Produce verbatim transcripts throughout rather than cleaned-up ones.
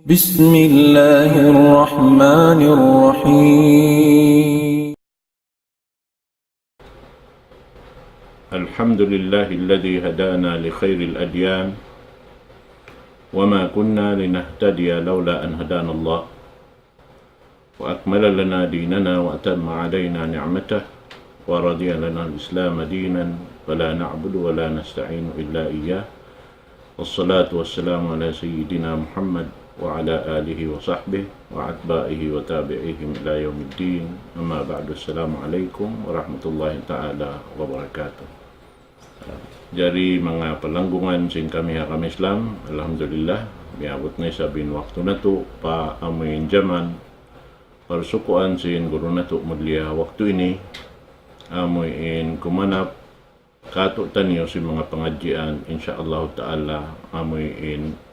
بسم الله الرحمن الرحيم. الحمد لله الذي هدانا لخير الأديان وما كنا لنهتدي لولا أن هدانا الله وأكمل لنا ديننا وأتم علينا نعمته ورضي لنا الإسلام دينا فلا نعبد ولا نستعين إلا إياه والصلاة والسلام على سيدنا محمد وعلى آله وصحبه وأتباعه وتابعيهم إلى يوم الدين. أما بعد، السلام عليكم ورحمة الله تعالى وبركاته. Jari manga palanggungan sin kami ha agama Islam, alhamdulillah, miyabut na isab in waktu natu' pa amuin jaman parsukuan sin guru natu' mulia waktu ini, amuin kumanap katu'taniyu sin manga pangadjian, insya Allah Ta'ala, amuin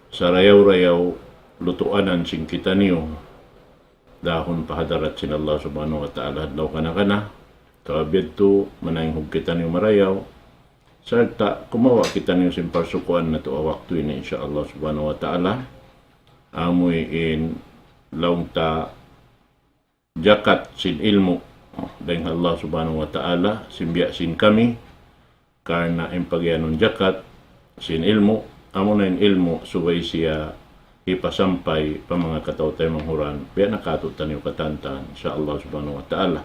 sarayaw-rayaw lutuanan sin kitaniyu dahun pa hadarat sin Allah Subhanahu wa Ta'ala adlaw kana-kana. Sabab yadtu manayng hug kitaniyu marayaw, sarta' kumawa' kitaniyu sin parsukuan natu' ha waktu ini, insya Allah Subhanahu wa Ta'ala. Amuin laung ta jakat sin ilmu' dayn ha Allah Subhanahu wa Ta'ala, sin biya' sin kami, karna' in pagiyanun jakat sin ilmu', amuna in ilmu' subay siya hipasampay pa manga kataw-taymanghuran, biya' na katu'taniyu katantan, insya Allah Subhanahu wa Ta'ala.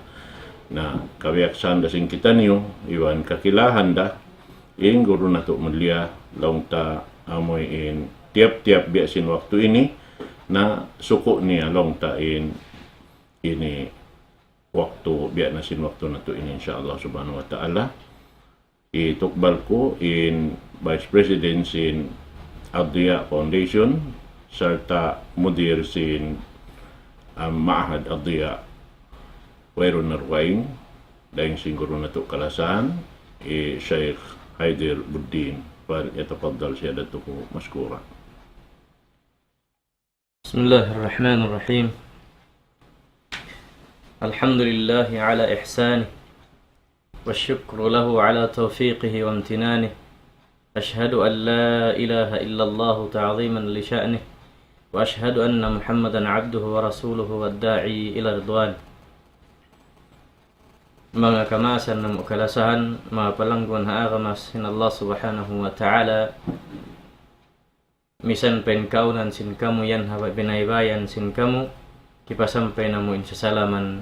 Na, kabiyaksahan da sin kitaniyu, iban kakilahan da, in guru natu' mulia, laung ta amuin tiyap-tiyap biya' sin waktu ini, na suku' niya laung ta in ini waktu, biya' na sin waktu natu' ini, insya Allah Subhanahu wa Ta'ala. Itukbal ku in Vice President sin Ad-Diya Foundation, sarta' mudir sin, um, Ma'had Ad-Diya, wayruun na dugaing, dayn sin guru natu' kalasahan, hi Shaykh Haider Buddin, فليتفضل سيادته مشكورا. بسم الله الرحمن الرحيم. الحمد لله على إحسانه، والشكر له على توفيقه وامتنانه. أشهد أن لا إله إلا الله تعظيما لشأنه، وأشهد أن محمدا عبده ورسوله والداعي إلى رضوانه. Manga kamaasan namu' kalasahan, manga palangguan ha agama sin Allah Subhanahu wa Ta'ala, misan pa in kaunan sin kamu yan ha binaybay-bayan sin kamu, kipasampay namu' in sasalaman,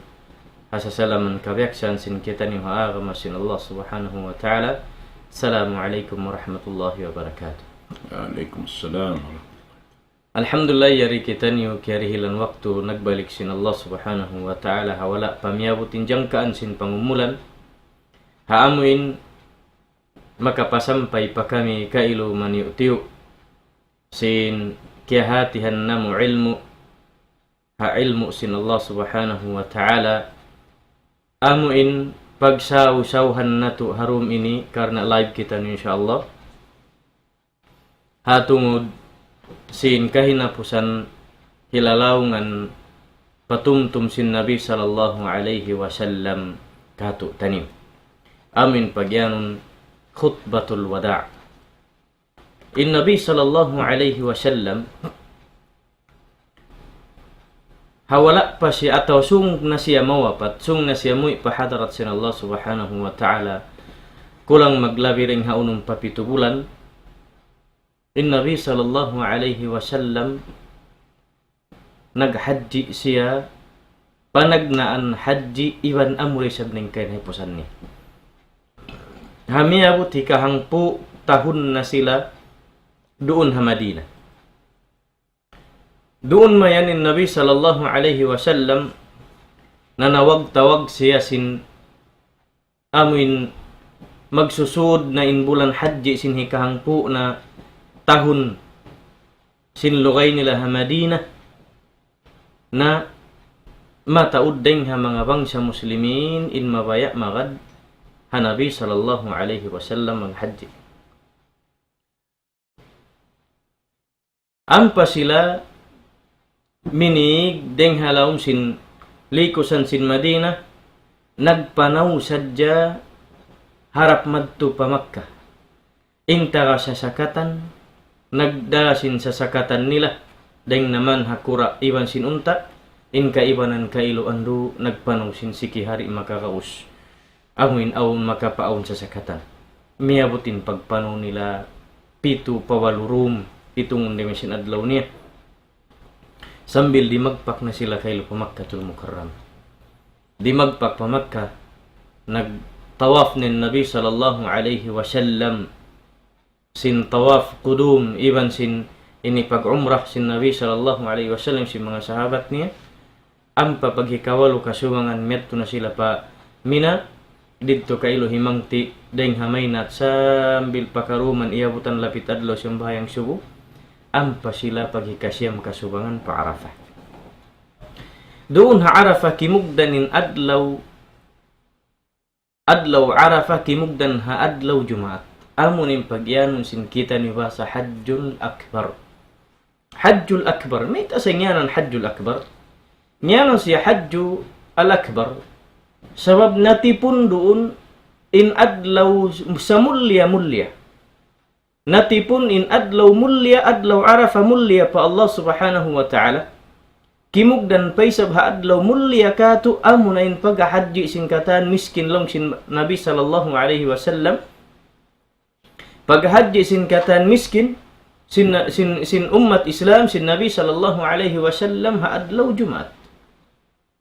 ha sasalaman kabiyaksahan sin kitaniyu ha agama sin Allah Subhanahu wa Ta'ala. Assalamu alaykum warahmatullahi wabarakatuh. Wa alaykum assalam. Alhamdulillah, yari kitaniyu kiyarihilan waktu nagbalik sin Allah Subhanahu wa Ta'ala, ha wala' pa miyabut in jangkaan sin pangumulan, ha amuin makapasampay pa kami kailu maniyu'-tiyu' sin kiyahatihan namu' ilmu', ha ilmu' sin Allah Subhanahu wa Ta'ala, amuin pagsaw-sawhan natu' ha dum ini karna' live kitaniyu, insya Allah. Ha tungud sin kahinapusan hilalaungan patumtum sin Nabi sallallahu alayhi wasallam katu'taniyu. Amuin pagiyanun khutbatul wada'. In Nabi sallallahu alayhi wasallam, ha wala' pa siya atawa sung na siya mawapat, sung na siya muwi' pa hadarat sin Allah Subhanahu wa Ta'ala, kulang maglabi dayn ha unum pa pitu bulan, in Nabi sallallahu alayhi wasallam naghajji siya, panagnaan hajji iban amura isab in kinahipusan niya. Ha miyabut hikahangpu' tahun na sila duun ha Madina. Duun mayan in Nabi sallallahu alayhi wasallam, nanawag-tawag siya sin amuin magsusud na in bulan hajji sin hikahangpu' na tahun sin lugay nila ha Madina, na mataud dayn ha manga bangsa Muslimin in mabaya' magad ha Nabi sallallahu alayhi wasallam maghajji. Ampa sila minīg dayn ha lawm sin likusan sin Madina, nagpanaw sadja harap madtu pa Makkah. In taga sasakatan, nagdā sin sasakatan nila, dayng naman ha kura' iban sin unta', in kaibanan kailu andu' nagpanaw sin siki hari makagaus. Amu in awn makapaawn sasakatan. Miyabut in pagpanaw nila pitu pa walu dum, pitu ngundang sin adlaw niya. Sambil dimagpak na sila kailu pa Makkatul Mukarramah. Dimagpak pa Makkah, nagtawaf in Nabi sallallahu alayhi wasallam sin tawaf qudum, iban sin ini pag-umrah sin Nabi sallallahu alayhi wasallam sin manga sahabat niya. Ampa paghikawalu kasubangan miyadtu na sila pa Mina, didtu kailu himangti' dayng ha Maynat sambil pakaruman iyabutan lapit adlaw siyambahayang subu, ampa sila paghikasiyam kasubangan pa Arafah. Duun ha Arafah kimugdan in adlaw, adlaw Arafah kimugdan ha adlaw Jumaat. Amu in pagiyanun sin kitaniyu bahasa Hajjul Akbar. Hajjul Akbar. Mayta' sa ngiyanan Hajjul Akbar? Ngiyanan siya Hajjul Akbar. Sabab natipun duun in adlaw samulliya-mulliya. Natipun in adlaw mulliya, adlaw Arafah mulliya pa Allah Subhanahu wa Ta'ala. Kimugdan pa isab ha adlaw mulliya katu' amuna in paghahadji sin katan miskin laung sin Nabi sallallahu alayhi wasallam. Paghahadji sin katan miskin, sin, sin, sin ummat Islam, sin Nabi sallallahu alayhi wasallam ha adlaw Jumaat.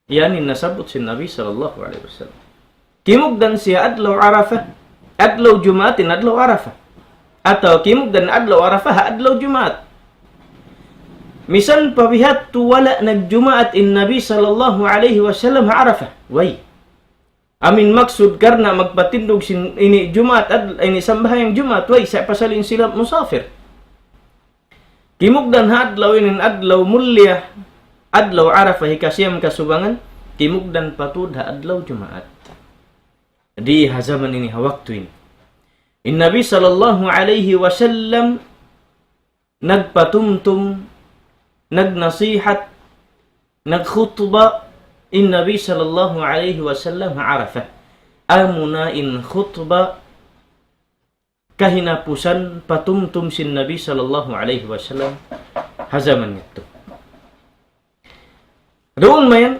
Yan in nasabbut sin Nabi sallallahu alayhi wasallam. Kimugdan siya adlaw Arafah, adlaw Jumaat in adlaw Arafah. Atawa kimugdan adlaw Arafah ha adlaw Jumaat. Misan pa biha' tu wala' nagjumaat in Nabi sallallahu alayhi wasallam ha Arafah. Way. Amin maksud karna' magpatindug sin ini Jumaat, ad-, ini sambahayang Jumaat, way, sa' pasal in sila musafir. Kimugdan ha adlaw ini, adlaw mulliya, adlaw Arafah hikasiyam kasubangan, kimugdan pa tuud ha adlaw Jumaat. Di ha jaman ini ha waktu ini. In Nabi sallallahu alayhi wasallam nagpatumtum, nagnasihat, nagkhutba in Nabi sallallahu alayhi wasallam ha Arafah. Amuna in khutba kahinapusan patumtum sin Nabi sallallahu alayhi wasallam ha jaman yadtu. Duun mayan,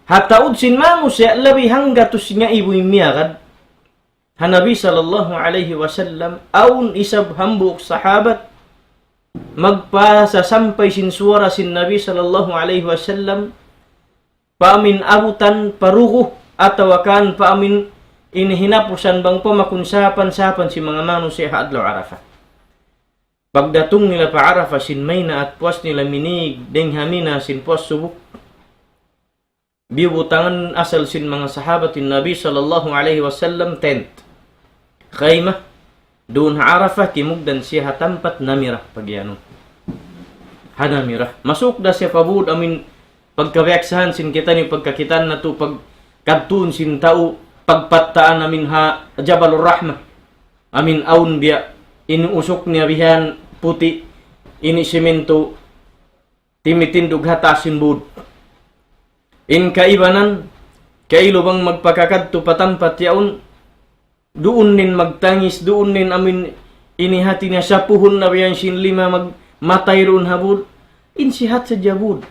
ha taud sin manusiya' labi hanggatus ngaibu in miyagad ha Nabi sallallahu alayhi wasallam, awn isab hambuuk sahabat magpasasampay sin suwara sin Nabi sallallahu alayhi wasallam, pa amin abutan pa rugu atawa kan pa amin ini hinapusan bang pamakun sapan-sapan sin manga manusiya' ha adlaw Arafah. Pagdatung nila pa Arafah sin Maynat, puas nila minīg dayng ha Mina sin puas subu. Biyubutangan asal sin manga sahabat in Nabi sallallahu alayhi wasallam tent. Khaymah, duun ha Arafah, kimugdan siya ha tampat Namirah pagiyanun. Ha Namirah. Masuk da siya pa būd amin pagkabiyaksahan sin kitaniyu pagkakitaan natu' pagkadtuun sin tau pagpattaan amin ha Jabalur Rahmah. Amin awn biya' in usuk niya bihan puti' ini simintu timitindug ha taas sin būd. In kaibanan, kailu bang magpakakadtu pa tampat yaun, duun in magtangis, duun in amin ini hati niya sapuhun na biya' sin lima magmatay duun ha būd. In sihat sadja būd.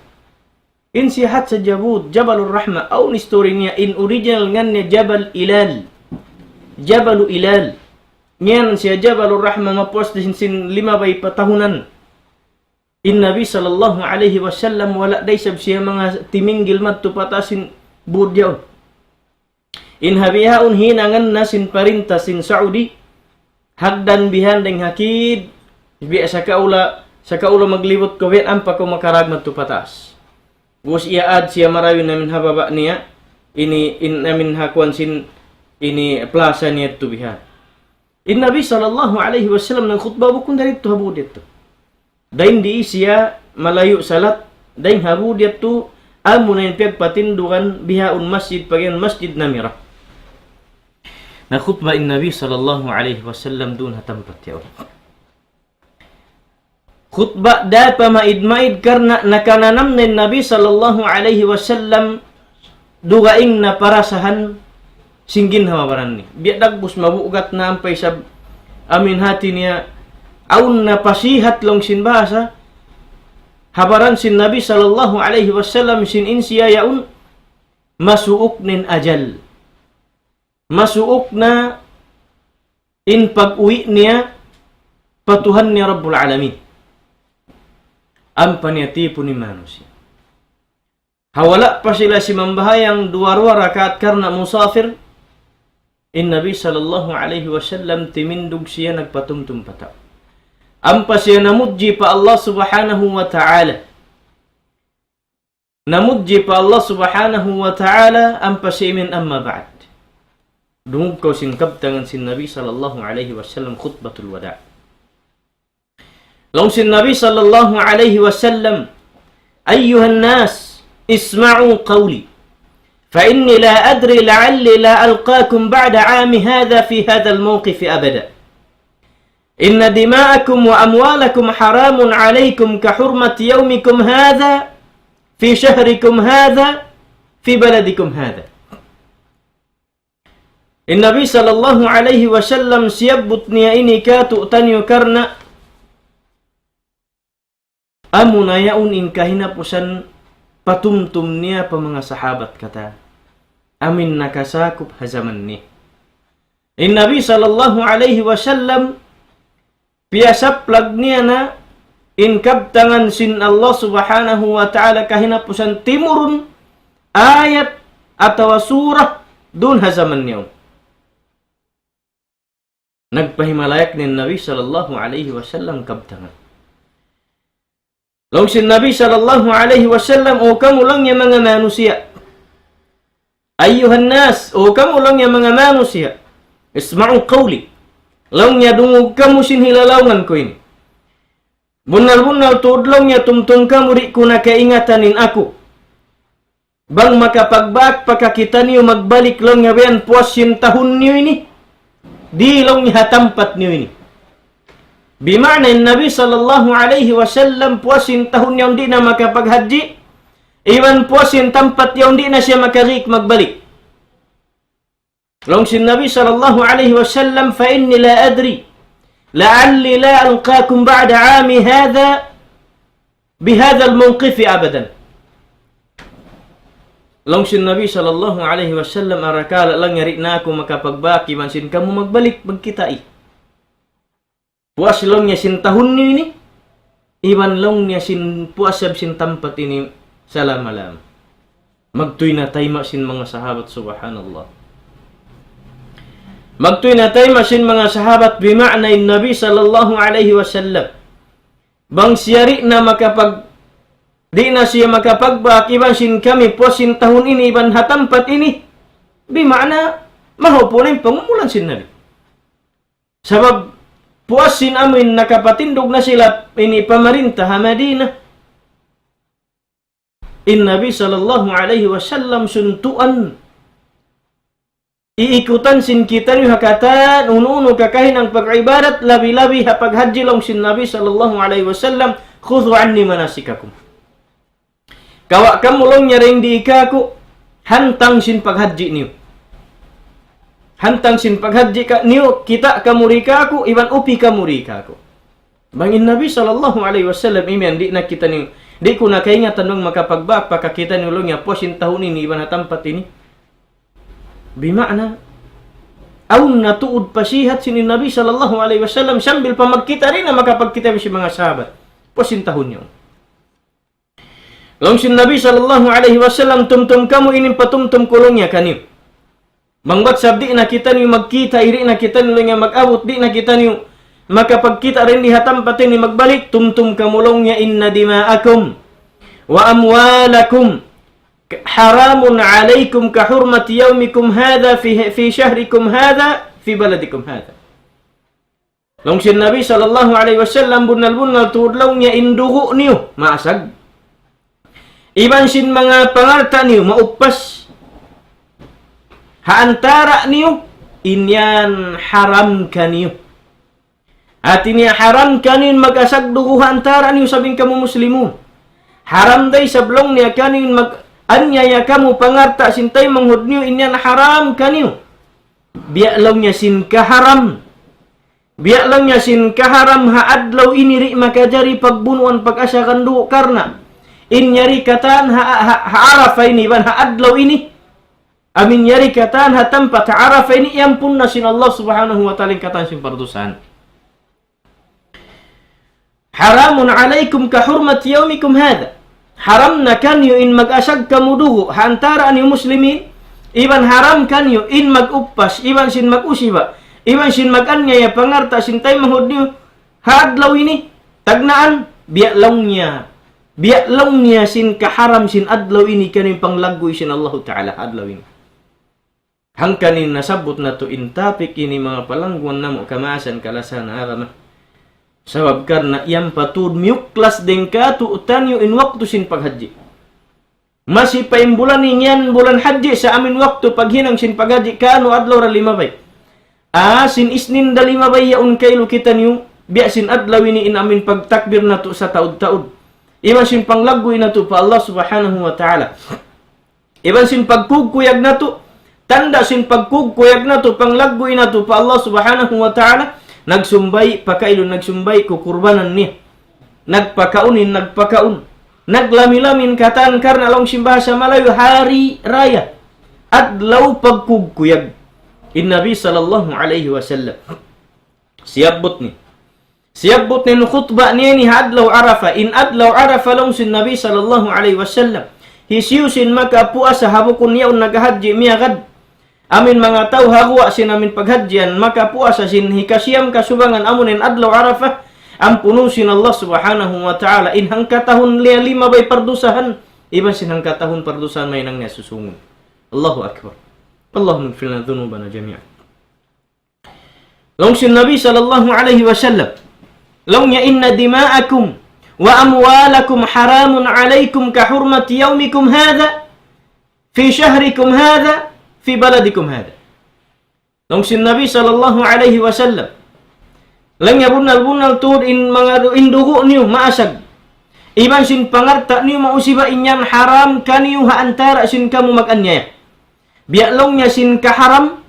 In sihat sadja būd. Jabalur Rahmah. Awn history niya, in original ngan niya Jabal Ilal. Jabalu Ilal. Ngiyanan siya Jabalur Rahmah, mapuas da sin, sin limabay pa tahunan. In Nabi sallallahu alayhi wasallam wala' da isab siya manga timinggil madtu pa taas sin būd yaun. In ha bihaun hinangan na sin parinta sin Saudi, hagdan bihan dayng ha kid, biya' sakaula, sakaula maglibut kaw bihan ampa kaw makarag madtu pa taas. Ubus iyaad siya marayaw in amin ha baba' niya, ini, in amin ha kuwan sin, ini plaza niya yadtu bihan. In Nabi sallallahu alayhi wasallam nagkhutba bukun dayn didtu ha būd yadtu. Dayn di siya malayu' salat, dayn ha būd yadtu, amuna in piyagpatindugan bihaun masjid, pagiyanun Masjid Namirah. Nagkhutba in Nabi sallallahu alayhi wasallam duun ha tampat yaun. Khutba da pamaid-maid karna' nakananam na in Nabi sallallahu alayhi wasallam dugaing na parasahan sin ginhawa-baran niya. Biya' dagbus mabugat na ampa isab amin hati niya awn na pasihat laung sin bahasa, ha baran sin Nabi sallallahu alayhi wasallam sin in siya yaun masuuk na in ajal. Masuuk na in pag-uwi' niya pa Tuhan niya Rabbul Alamin. Ampa niya tipun in manusiya'. Ha wala' pa sila simambahayang duwa-ruwa rakaat karna' musafir, in Nabi sallallahu alayhi wasallam timindug siya nagpatumtum pa tau. Ampa siya namudji pa Allah subhanahu wa ta'ala. Namudji pa Allah subhanahu wa ta'ala, ampa siya imiyan amma ba'd. Dungug kaw sin kabtangan sin Nabi sallallahu alayhi wasallam khutbatul wada'. Laung sin Nabi sallallahu alayhi wasallam, أيها الناس اسمعوا قولي فإني لا أدري لعلي لا ألقاكم بعد عامي هذا في هذا الموقف أبدا. إن دماءكم وأموالكم حرام عليكم كحرمة يومكم هذا في شهركم هذا في بلدكم هذا. In Nabi sallallahu alayhi wasallam siyabbut niya ini kātu'niyu karna' amuna yaun in kahinapusan patumtum niya pa manga sahabat katan. Amu in nakasakup ha jaman niya. In Nabi sallallahu alayhi wasallam piyasaplag niya na in kabtangan sin Allah subhanahu wa ta'ala kahinapusan timurun ayat atawa surah duun ha jaman niya. Nagpahimalayak in Nabi sallallahu alayhi wasallam kabtangan. Laung sin Nabi sallallahu alayhi wasallam, "O kamu laung niya manga manusiya'. أيها الناس, o kamu laung niya manga manusiya'. اسمعوا قولي. Laung niya dungug kamu sin hilalaungan ku ini. Bunnal-bunnal tuud laung niya tumtum kamu di' ku na kaingatan in aku. Bang makapagbak pa kakitaniyu magbalik laung niya biyan puas sin tahun niyu ini. Di' laung niya ha tampat niyu ini." Bima'na in Nabi sallallahu alayhi wasallam puas sin tahun niya di' na makapaghajji, iban puas sin tampat niya di' na siya makabalik magbalik. Laung sin Nabi sallallahu alayhi wasallam, فإني لا أدري لعلي لا ألقاكم بعد عامي هذا بهذا الموقف أبدا. Laung sin Nabi sallallahu alayhi wasallam, arakala' laung niya di' na aku makapagbak iban sin kamu magbalik magkita'. Puas laung niya sin tahun niyu ini, iban laung niya sin puas sin tampat ini salama-lama. Magtuy na tayma' sin manga sahabat, subhanallah. Magtuy na tayma' sin manga sahabat, bima'na in Nabi sallallahu alayhi wasallam. Bang siya di' na makapag-, di' na siya makapagbak iban sin kami puas sin tahun ini iban ha tampat ini. Bima'na, mahupul in pangumulan sin Nabi. Sabab puas sin amuin nakapatindug na sila ini pamarinta ha Madinah. In Nabi sallallahu alayhi wasallam suntuan iikutan sin kitaniyu ha katan unu-unu kakahinang pag-ibadat, labi-labi ha paghajji. Laung sin Nabi sallallahu alayhi wasallam, خذوا عني مناسككم. Kawa' kamu laung niya dayn di kāku' hantang sin paghajji niyu. Hantang sin paghajji ka-, niyu, kita' kamu di kāku', iban upi kamu di kāku'. Bang in Nabi sallallahu alayhi wasallam imiyan, di' na kitaniyu, di' ku na kaingatan bang makapagbak pa kakitaniyu laung niya puas sin tahun ini iban ha tampat ini. Bima'na, awn na tuud pasihat sin Nabi sallallahu alayhi wasallam sambil pa magkita' di' na makapagkita' sin manga sahabat. Puas sin tahun niya. Laung sin Nabi sallallahu alayhi wasallam, tumtum kamu ini patumtum ku laung niya kaniyu. Bang bat sab di' na kitaniyu magkita', di' na kitaniyu laung niya mag-abut, di' na kitaniyu makapagkita' dayn di ha tampat ini magbalik, tumtum kamu laung niya, إن دماءكم وأموالكم حرام عليكم كحرمة يومكم هذا في، في شهركم هذا في بلدكم هذا. Laung sin Nabi sallallahu alayhi wasallam, bunnal-bunnal tuud laung niya in dugu' niyu, maasag. Iban sin manga pangalta' niyu, mauppas. Ha antara' niyu, in yan haram kaniyu. Hati niya haram kaniyu in mag-asag dugu' ha antara' niyu sabab in kamu Muslimun. Haram da isab laung niya kaniyu in mag-anyaya kamu pangalta' sin taymanghud niyu, in yan haram kaniyu. Biya' laung niya sin kaharam Biya' laung niya sin kaharam ha adlaw ini di' makajari pagbunuan pag-asakan dugu' karna' in yari katan ha, ha, ha Arafah ini, iban ha adlaw ini. Amu in yari katan ha tampat ha Arafah ini, iyampun na sin Allah Subhanahu wa Ta'ala in katan sin pardusahan. حرام عليكم كحرمة يومكم هذا. Haram na kaniyu in mag-asag kamu dugu' ha antara' niyu muslimin, iban haram kaniyu in mag-uppas, iban sin mag-usiba, iban sin mag-anyaya pangarta' sin taymanghud niyu ha adlaw ini, tagnaan, biya' laung niya, biya' laung niya sin kaharam sin adlaw ini kaniyu panglagguy sin Allahu Ta'ala ha adlaw ini. Hangkan in nasabbut natu' in topic ini manga palangguan namu' kamaasan kalasahan agama. Sabab karna' yan pa tuud miyuklas dayn kātu'niyu in waktu sin paghajji. Masi pa in bulan ini yan bulan hajji sa amu in waktu paghinang sin paghajji kanu adlaw ra limabay. Ah, sin Isnin da limabay yaun kailu kitaniyu, biya' sin adlaw ini in amu in pagtakbir natu' sataud-taud. Iban sin panglagguy natu' pa Allah Subhanahu wa Ta'ala. Iban sin pagkugkuyag natu', tanda' sin pagkugkuyag natu', panglagguy natu' pa Allah Subhanahu wa Ta'ala, nagsumbay' pa kailu, nagsumbay' kukurbanan niya. Nagpakaun in nagpakaun. Naglami-lami in katan karna' laung sin bahasa Malayu hari raya. Adlaw pagkugkuyag. In Nabi sallallahu alayhi wasallam. Siyabbut niya. Siyabbut niya in khutba niya ini ha adlaw Arafah. In adlaw Arafah laung sin Nabi sallallahu alayhi wasallam. Hisiyu-siyu in makapuasa ha bukun yaun naghahajji miyagad. Amu in manga tau ha guwa' sin amu in paghajjian makapuasa sin hikasiyam kasubangan amu in adlaw Arafah. Ampunun sin Allah Subhanahu wa Ta'ala in hangkatahun niya limabay pardusahan. Iban sin hangkatahun pardusahan mahinang niya susungun. Allahu Akbar. اللهم اغفر لنا ذنوبنا جميعا. Laung sin Nabi sallallahu alayhi wasallam. Laung niya, إن دماءكم وأموالكم حرام عليكم كحرمة يومكم هذا في شهركم هذا في بلدكم هذا. Laung sin Nabi sallallahu alayhi wasallam. Laung niya bunnal-bunnal tuud in manga du-, in dugu' niyu maasag. Iban sin pangarta' niyu mausiba in yan haram kaniyu ha antara' sin kamu mag-anyaya. Biya' laung niya sin kaharam,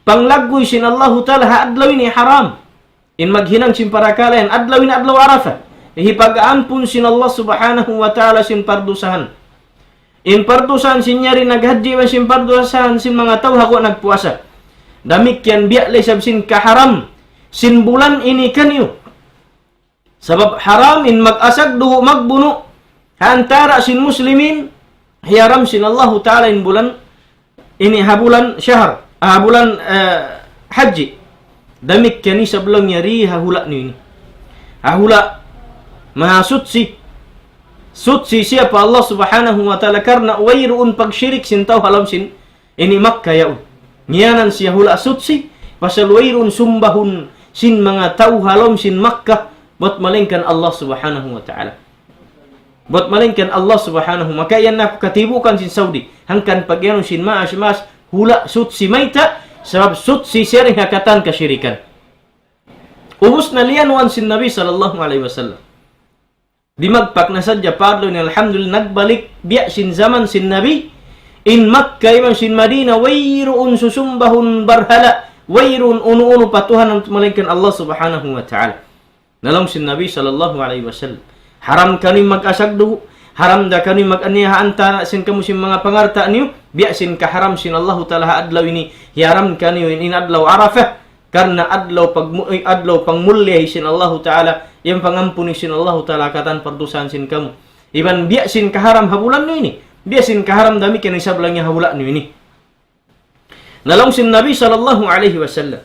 panglagguy sin Allahu Ta'ala ha adlaw ini haram. In maghinang sin parakala' yan, adlaw ini adlaw Arafah. Hipag-ampun sin Allah Subhanahu wa Ta'ala sin pardusahan. In pardusahan sin yari naghajji iban sin pardusahan sin manga tau ha guwa' nagpuasa. Damikkiyan biya' da isab sin kaharam sin bulan ini kaniyu. Sabab haram in mag-asag dugu' magbunu' ha antara' sin muslimin, hiyaram sin Allahu Ta'ala in bulan ini ha bulan shahr, ha bulan, eh, hajji. Damikkiyan isab laung niya di ha hula' niyu ini. Ha hula' maha suchi. Suchi siya pa Allah Subhanahu wa Ta'ala karna' wayruun pagshirik sin tau ha lawm sin ini Makkah yaun. Ngiyanan siya hula' suchi, pasal wayruun sumbahun sin manga tau ha lawm sin Makkah, buwat malaingkan Allah Subhanahu wa Ta'ala. Buwat malaingkan Allah Subhanahu. Maka yan aku katibukan sin Saudi. Hangkan pagyanun sin maas-maas, hula' suchi mayta', sabab suchi siya dayn ha katan kashirikan. Ubus na liyanuan sin Nabi sallallahu alayhi wasallam. Dimagpak na sadja pa adlaw ini, alhamdulillah, nagbalik biya' sin jaman sin Nabi. In Makkah iban sin Madinah, wayruun susumbahun barhala', wayruun unu-unu patuhanan malaingkan Allah Subhanahu wa Ta'ala. Na laung sin Nabi sallallahu alayhi wasallam, haram kaniyu mag-asag dugu', haram da kaniyu mag-anyaya ha antara' sin kamu sin manga pangarta' niyu, biya' sin kaharam sin Allahu Ta'ala ha adlaw ini, hiyaram kaniyu in, in adlaw Arafah, karna' adlaw pagmu-, eh, adlaw pangmulliya sin Allahu Ta'ala, yan pangampun sin Allahu Ta'ala katan pardusahan sin kamu. Iban biya' sin kaharam ha bulan niyu ini, biya' sin kaharam damikkiyan isab laung niya ha hula' niyu ini. Na laung sin Nabi sallallahu alayhi wasallam.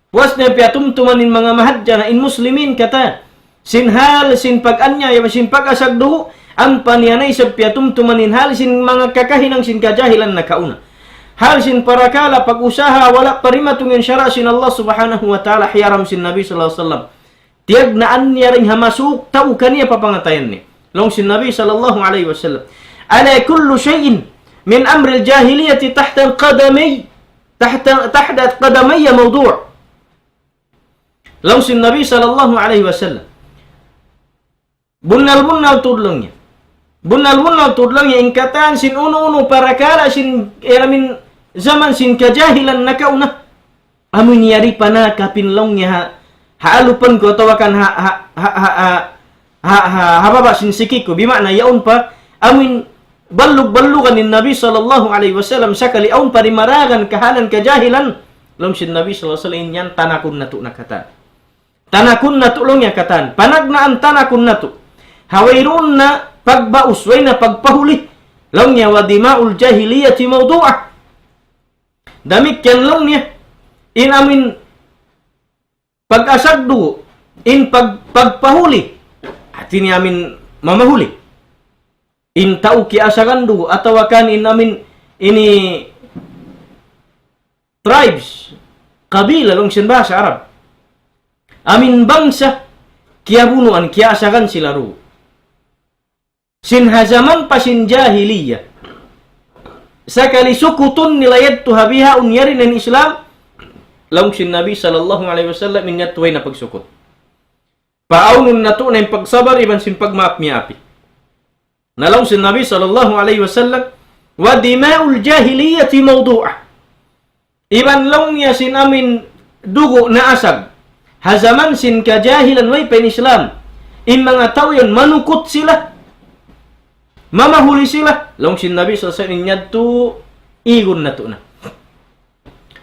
Puas niya piyatumtuman in manga mahadjana' in muslimin katan. Sin hal, sin pag-anyaya, sin pag-asag dugu', ampa niya na isab piyatumtuman in hal, sin manga kakahinang, sin kajahilan nakauna. Hal sin parakala' pag-usaha, wala' pa dimatung in sara' sin Allah Subhanahu wa Ta'ala, hiyaram sin Nabi sallallahu alayhi wasallam. Tiyagnaan niya dayn ha masuuk tau kaniya pa pangatayan niya. Laung sin Nabi sallallahu alayhi wasallam, ألا كل شيء من أمر الجاهلية تحت القدمي، تحت، تحت قدمي موضوع. Laung sin Nabi sallallahu alayhi wasallam, bunnal-bunnal tuud laung niya. Bunnal-bunnal tuud laung niya, in katan sin unu-unu parakala' sin, eh, amu in jaman sin kajahilan nakauna. Amu in yari panakapin laung niya ha, ha alupan ku atawa kan ha, ha, ha, ha, ha, ha, ha, ha baba' sin siki ku, bima'na yaun pa, amuin ballug-ballugan in Nabi sallallahu alayhi wasallam, sakali awn pa rimaragan kahalan kajahilan, laung sin Nabi sallallahu alayhi wasallam, in yan tanakun natu' na katan. Tanakun natu' laung niya katan. Panagnaan tanakun natu'. Ha wayruun na pagbaus, way na pagpahuli. Laung niya, ودماء الجاهلية موضوعة. Damikkiyan laung niya, in amin pag-asag dugu', in pag-, pagpahuli, hati niya amin mamahuli. In tau kiyasagan dugu', atawa kan in amin ini tribes, kabila laung sin bahasa Arab. Amin bangsa, kiyabunuan, kiyasagan sila dugu'. Sin ha jaman pa sin jahiliya. Sakali sukutun nila yadtu ha bihaun yari na in Islam, laung sin Nabi sallallahu alayhi wasallam, in yadtu way na pagsukut. Paawnun natu' na in pagsabar iban sin pagmaap-miyaapi. Na laung sin Nabi sallallahu alayhi wasallam, ودماء الجاهلية موضوعة. Iban laung niya sin amin dugu' naasag. Ha jaman sin kajahilan way pa in Islam. In manga tau yan manukut sila. Mamahuli sila. Laung sin Nabi sallallahu alayhi wasallam, in yadtu igun natu' na.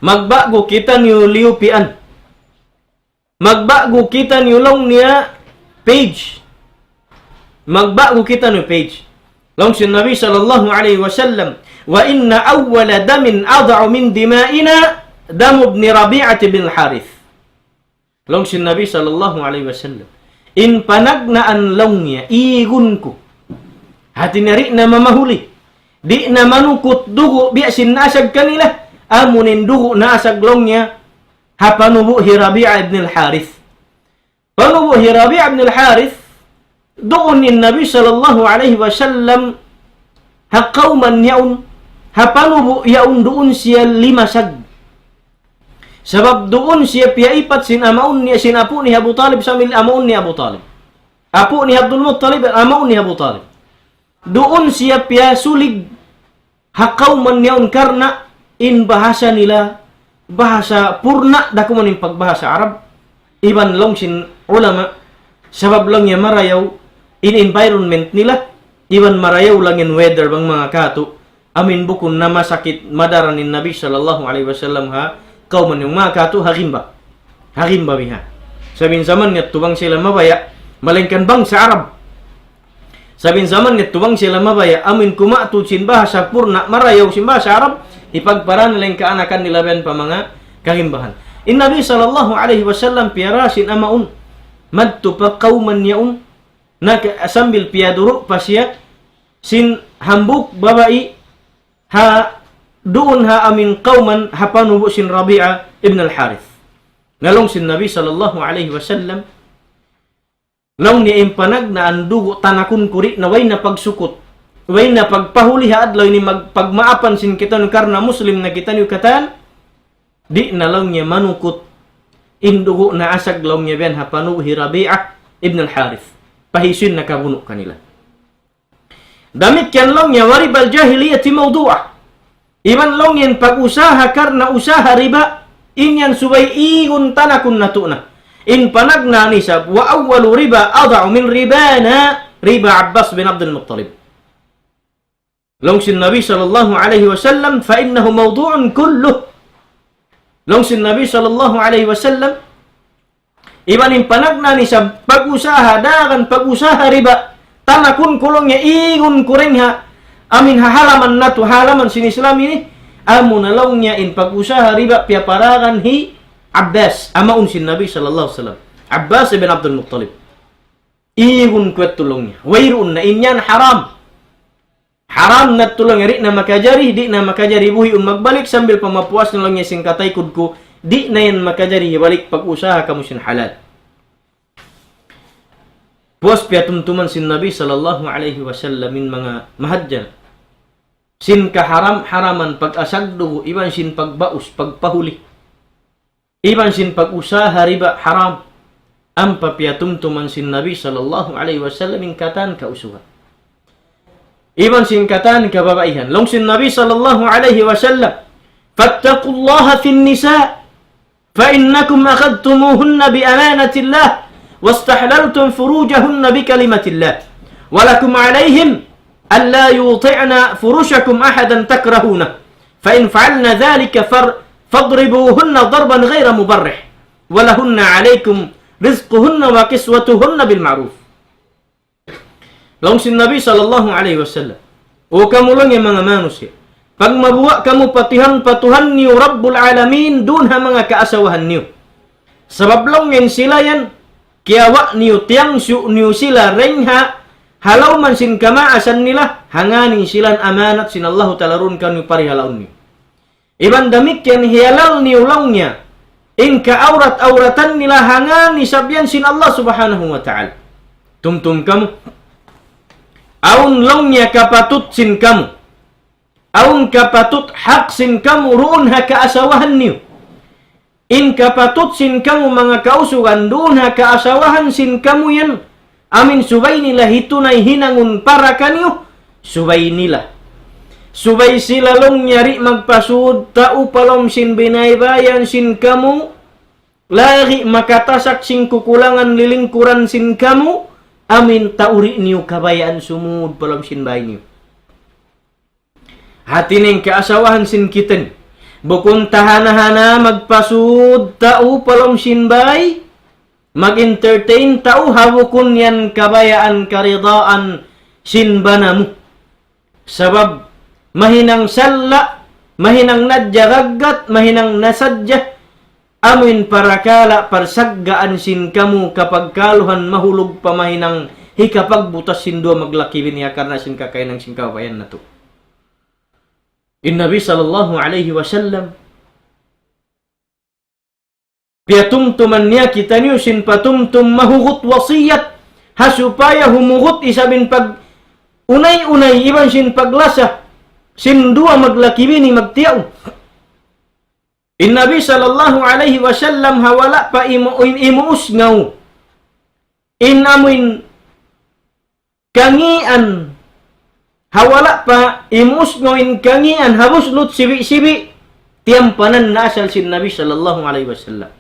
Magba'gu kitaniyu liyupian. Magba'gu kitaniyu laung niya page. Magba'gu kitaniyu page. Laung sin Nabi sallallahu alayhi wasallam, وإن أول دم أضع من دمائنا دم ابن ربيعة بن الحارث. Laung sin Nabi sallallahu alayhi wasallam, in panagnaan laung niya, igun ku. Hati niya di' na mamahuli. Di' na manukut dugu', biya' sin naasag kanila. Amu in dugu' naasag laung niya, ha panubu' hi Rabi'a ibn al-Harith. Panubu' hi Rabi'a ibn al-Harith, duun in Nabi sallallahu alayhi wasallam, ha kawman yaun, ha panubu' yaun duun siya limasag. Sabab duun siya piyaipat sin amaun niya, sin apu' niya Abu Talib, sambil amaun niya Abu Talib. Apu' niya Abdul Muttalib, amaun niya Abu Talib. Duun siya piyasulig ha kawman yaun karna' in bahasa nila, bahasa purna' da kuman in pagbahasa Arab. Iban laung sin ulama, sabab laung niya marayaw in environment nila, iban marayaw laung in weather bang manga katu', amin bukun na masakit madaran in Nabi sallallahu alayhi wasallam ha kawman yaun, manga katu' ha gimba. Ha gimba biha. Sabab in jaman yadtu bang sila mabaya', malaingkan bangsa Arab. Sabab in jaman yadtu bang sila mabaya', amin kumatu sin bahasa purna' marayaw sin bahasa Arab, hipagpara nila in kaanakan nila biya' pa manga kagimbahan. In Nabi sallallahu alayhi wasallam piyara sin amaun, madtu pa kawman yaun, na ka-, sambil piyaduru' pa siya, sin hambuuk babai, ha, duun ha amin kawman ha panubu' sin Rabi'a ibn al-Harith. Na laung sin Nabi sallallahu alayhi wasallam, laung niya in panagnaan dugu' tanakun ku di' na way na pagsukut. Way na pagpahuli ha adlaw ini mag-, pagmaapan sin kitaniyu karna' Muslim na kitaniyu katan, di' na laung niya manukut in dugu' naasag laung niya biya' ha panubu' hi Rabi'a ibn al-Harith. Pahisuin nakabunu' kanila. Damikkiyan laung niya وربا الجاهلية موضوعة. Iban laung niya in pag-usaha karna' usaha riba, in yan subay igun tanakun natu' na. In panagnaan isab, وأول ربا أضع من ربانا ربا عباس بن عبد المطلب. Laung sin Nabi sallallahu alayhi wasallam, فإنه موضوع كله. Laung sin Nabi sallallahu alayhi wasallam, iban in panagnaan isab pag-usaha, dagan pag-usaha riba, tanakun ku laung niya igun ku dayn ha, amin ha halaman natu', halaman sin Islam ini, amu na laung niya in pag-usaha riba, piyaparagan hi Abbas, amaun sin Nabi sallallahu alayhi wasallam. Abbas ibn Abdul Muttalib. Igun ku yadtu laung niya. Wayruun na, in yan haram. Haram na tuud laung niya, di' na makajari, di' na makajari buhiun magbalik sambil pa mapuas na laung niya sin kataykud ku, di' na yan makajari hibalik pag-usaha kamu sin halal. Puas piyatumtuman sin Nabi sallallahu alayhi wasallam in manga mahadjana. Sin kaharam-haraman pag-asag dugu', iban sin pagbaus, pagpahuli. Iban sin pag-usaha riba haram. Ampa piyatumtuman sin Nabi sallallahu alayhi wasallam in katan kausugan. Iban sin katan kababaihan. Laung sin Nabi sallallahu alayhi wasallam, فاتقوا الله في النساء. فإنكم أخذتموهن بأمانة الله واستحللتم فروجهن بكلمة الله ولكم عليهم ألا يوطئن فرشكم أحدا تكرهونه، فإن فعلن ذلك فر-، فاضربوهن ضربا غير مبرح، ولهن عليكم رزقهن وكسوتهن بالمعروف. Laung sin Nabi sallallahu alayhi wasallam, "O kamu laung niya manga manusiya', pagmabuga' kamu pa Tuhan, pa Tuhan niyu Rabbul Alamin, duun ha manga kaasawahan niyu. Sabab laung niya sila yan, kiyawa' niyu, tiyangsu' niyu sila dayn ha halawman sin kamaasan nila, hangkan in sila amanat sin Allahu Ta'ala duun kaniyu parihalaun niyu. Iban damikkiyan hiyalal niyu laung niya in kaawrat-awratan nila, hangkan isab yan sin Allah Subhanahu wa Ta'ala. Tumtum kamu. Awn laung niya kapatut sin kamu. Awn kapatut hak sin kamu duun ha kaasawahan niyu. In kapatut sin kamu manga kausugan duun ha kaasawahan sin kamu yan, amin subay nila hitunay hinangun para kaniyu, subay nila. Subay sila laung niya di' magpasud tau pa lawm sin binaybayan sin kamu, lagi' makatasak sin kukulangan lilingkuran sin kamu, amin tau di' niyu kabayaan sumud pa lawm sin bay niyu." Hati niya in kaasawahan sin kitaniyu, bukun tahana-hana magpasud tau pa lawm sin bay, mag-entertain tau, ha bukun yan kabayaan karidaan sin bana mu. Sabab mahinang salla', mahinang nadja gaggat, mahinang na sadja, amuin parakala' parsaggaan sin kamu kapagkaluhan mahulug pa mahinang hikapagbutas sin duwa maglaki-bini ha karna' sin kakahinang sin kabayaan natu'. In Nabi sallallahu alayhi wasallam, piyatumtuman niya kitaniyu sin patumtum mahugut wasiyat, ha supaya humugut isab in pag-unay-unay iban sin paglasa sin duwa maglaki-bini magtiyaun. In Nabi sallallahu alayhi wasallam ha wala' pa imu-, im-, imuusngaw in amuin kangīan, ha wala' pa imuusngaw in kangīan, ha buslut sibi'-sibi', tiyampanan na asal sin Nabi sallallahu alayhi wasallam.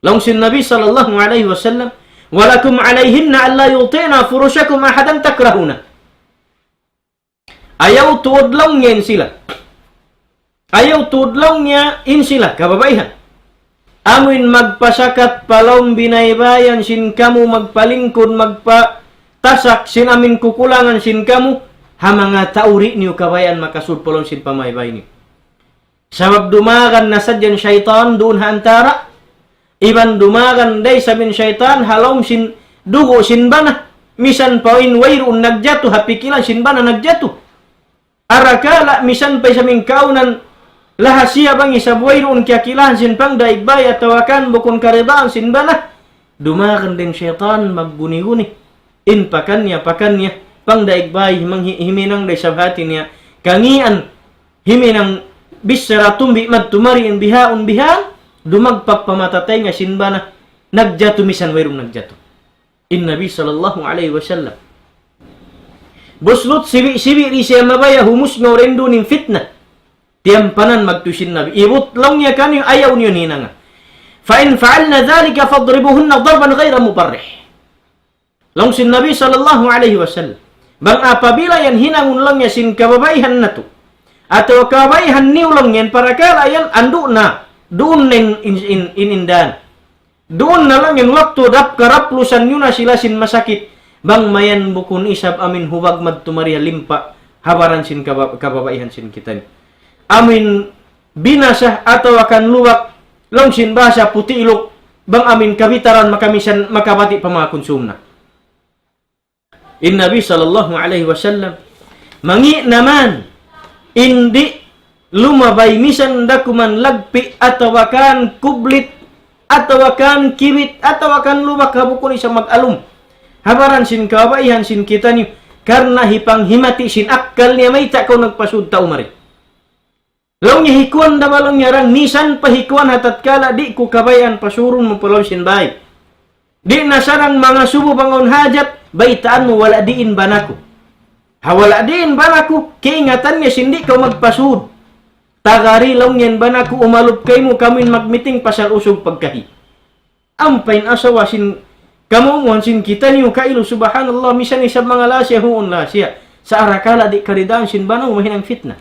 Laung sin Nabi sallallahu alayhi wasallam, "ولكم عليهن ألا يوطئن فرشكم أحدا تكرهونه." Ayaw tuud laung niya in sila. Ayaw tuud laung niya in sila, kababaihan. Amuin magpasakat pa lawm binaybayan sin kamu, magpalingkud, magpatasak sin amuin kukulangan sin kamu, ha manga tau di' niyu kabayaan makasud pa lawm sin pamaybay niyu. Sabab dumagan na sadja in saytan duun ha antara', iban dumagan da isab in saytan ha lawm sin dugu' sin bana, misan pa in wayruun nagjatu, ha pikilan sin bana nagjatu. Arakala' misan pa isab in kaunan lahasiya bang isab wayruun kiyakilahan sin pangdaig bay atawa kan bukun karidaan sin bana, dumagan da in saytan magguni-guni. In pakaniya-pakaniya, pangdaig bay, manghi-, himinang da isab hati niya kangīan, himinang bichara tumbi madtu mari in bihaun bihan, dumagpak pa mata taynga sin bana, nagjatu misan wayruun nagjatu. In Nabi sallallahu alayhi wasallam, buslut sibi'-sibi' di' siya mabaya' humusngaw dayn duun in fitna. Tiyampanan magtuy sin Nabi. Ibut laung niya kaniyu, ayaw niyu hinanga. فإن فعلن ذلك فاضربوهن ضربا غير مبرح. Laung sin Nabi sallallahu alayhi wasallam, bang apabila yan hinangun laung niya sin kababaihan natu', atawa kababaihan niyu laung niya in parakala' yan, andu' na, duun na in, in, in, in, in dan. Duun na laung in waktu dap karaplusan niyu na sila sin masakit. Bang mayan bukun isab amuin hubag madtu mari ha limpa', ha baran sin kaba-, kababaihan sin kitaniyu. Amuin binasa atawa kan lubak, laung sin bahasa puti' iluk, bang amuin kabitaran makamisan makabati' pa manga kunsum na. In Nabi sallallahu alayhi wasallam, mangi' na man, in di' lumabay misan da kuman lagpi' atawa kan kublit, atawa kan kibit, atawa kan lubak ha bukun isab mag-alum. Ha baran sin kababaihan sin kitaniyu, karna' hipanghimati sin akkal niya mayta' kaw nagpasud tau mari. Laung niya hikuan da ba laung niya rang, misan pa hikuan ha tatkala di' ku kabayaan pasurun mu pa lawm sin bay. Di' na sarang mangasubu bang awn hajat, baytaan mu wala' diin bana ku. Ha wala' diin bana ku, kaingatan niya sin di' kaw magpasud. Tagari laung niya in bana ku umalup kaymu, kamu in magmiting pasal usug pagkahi. Ampa in asawa sin, kamu muhan sin kitaniyu kailu, subhanallah, misan isab manga lasa huun lasa. Sa' arakala' di' karidaan sin bana, mahinang fitna.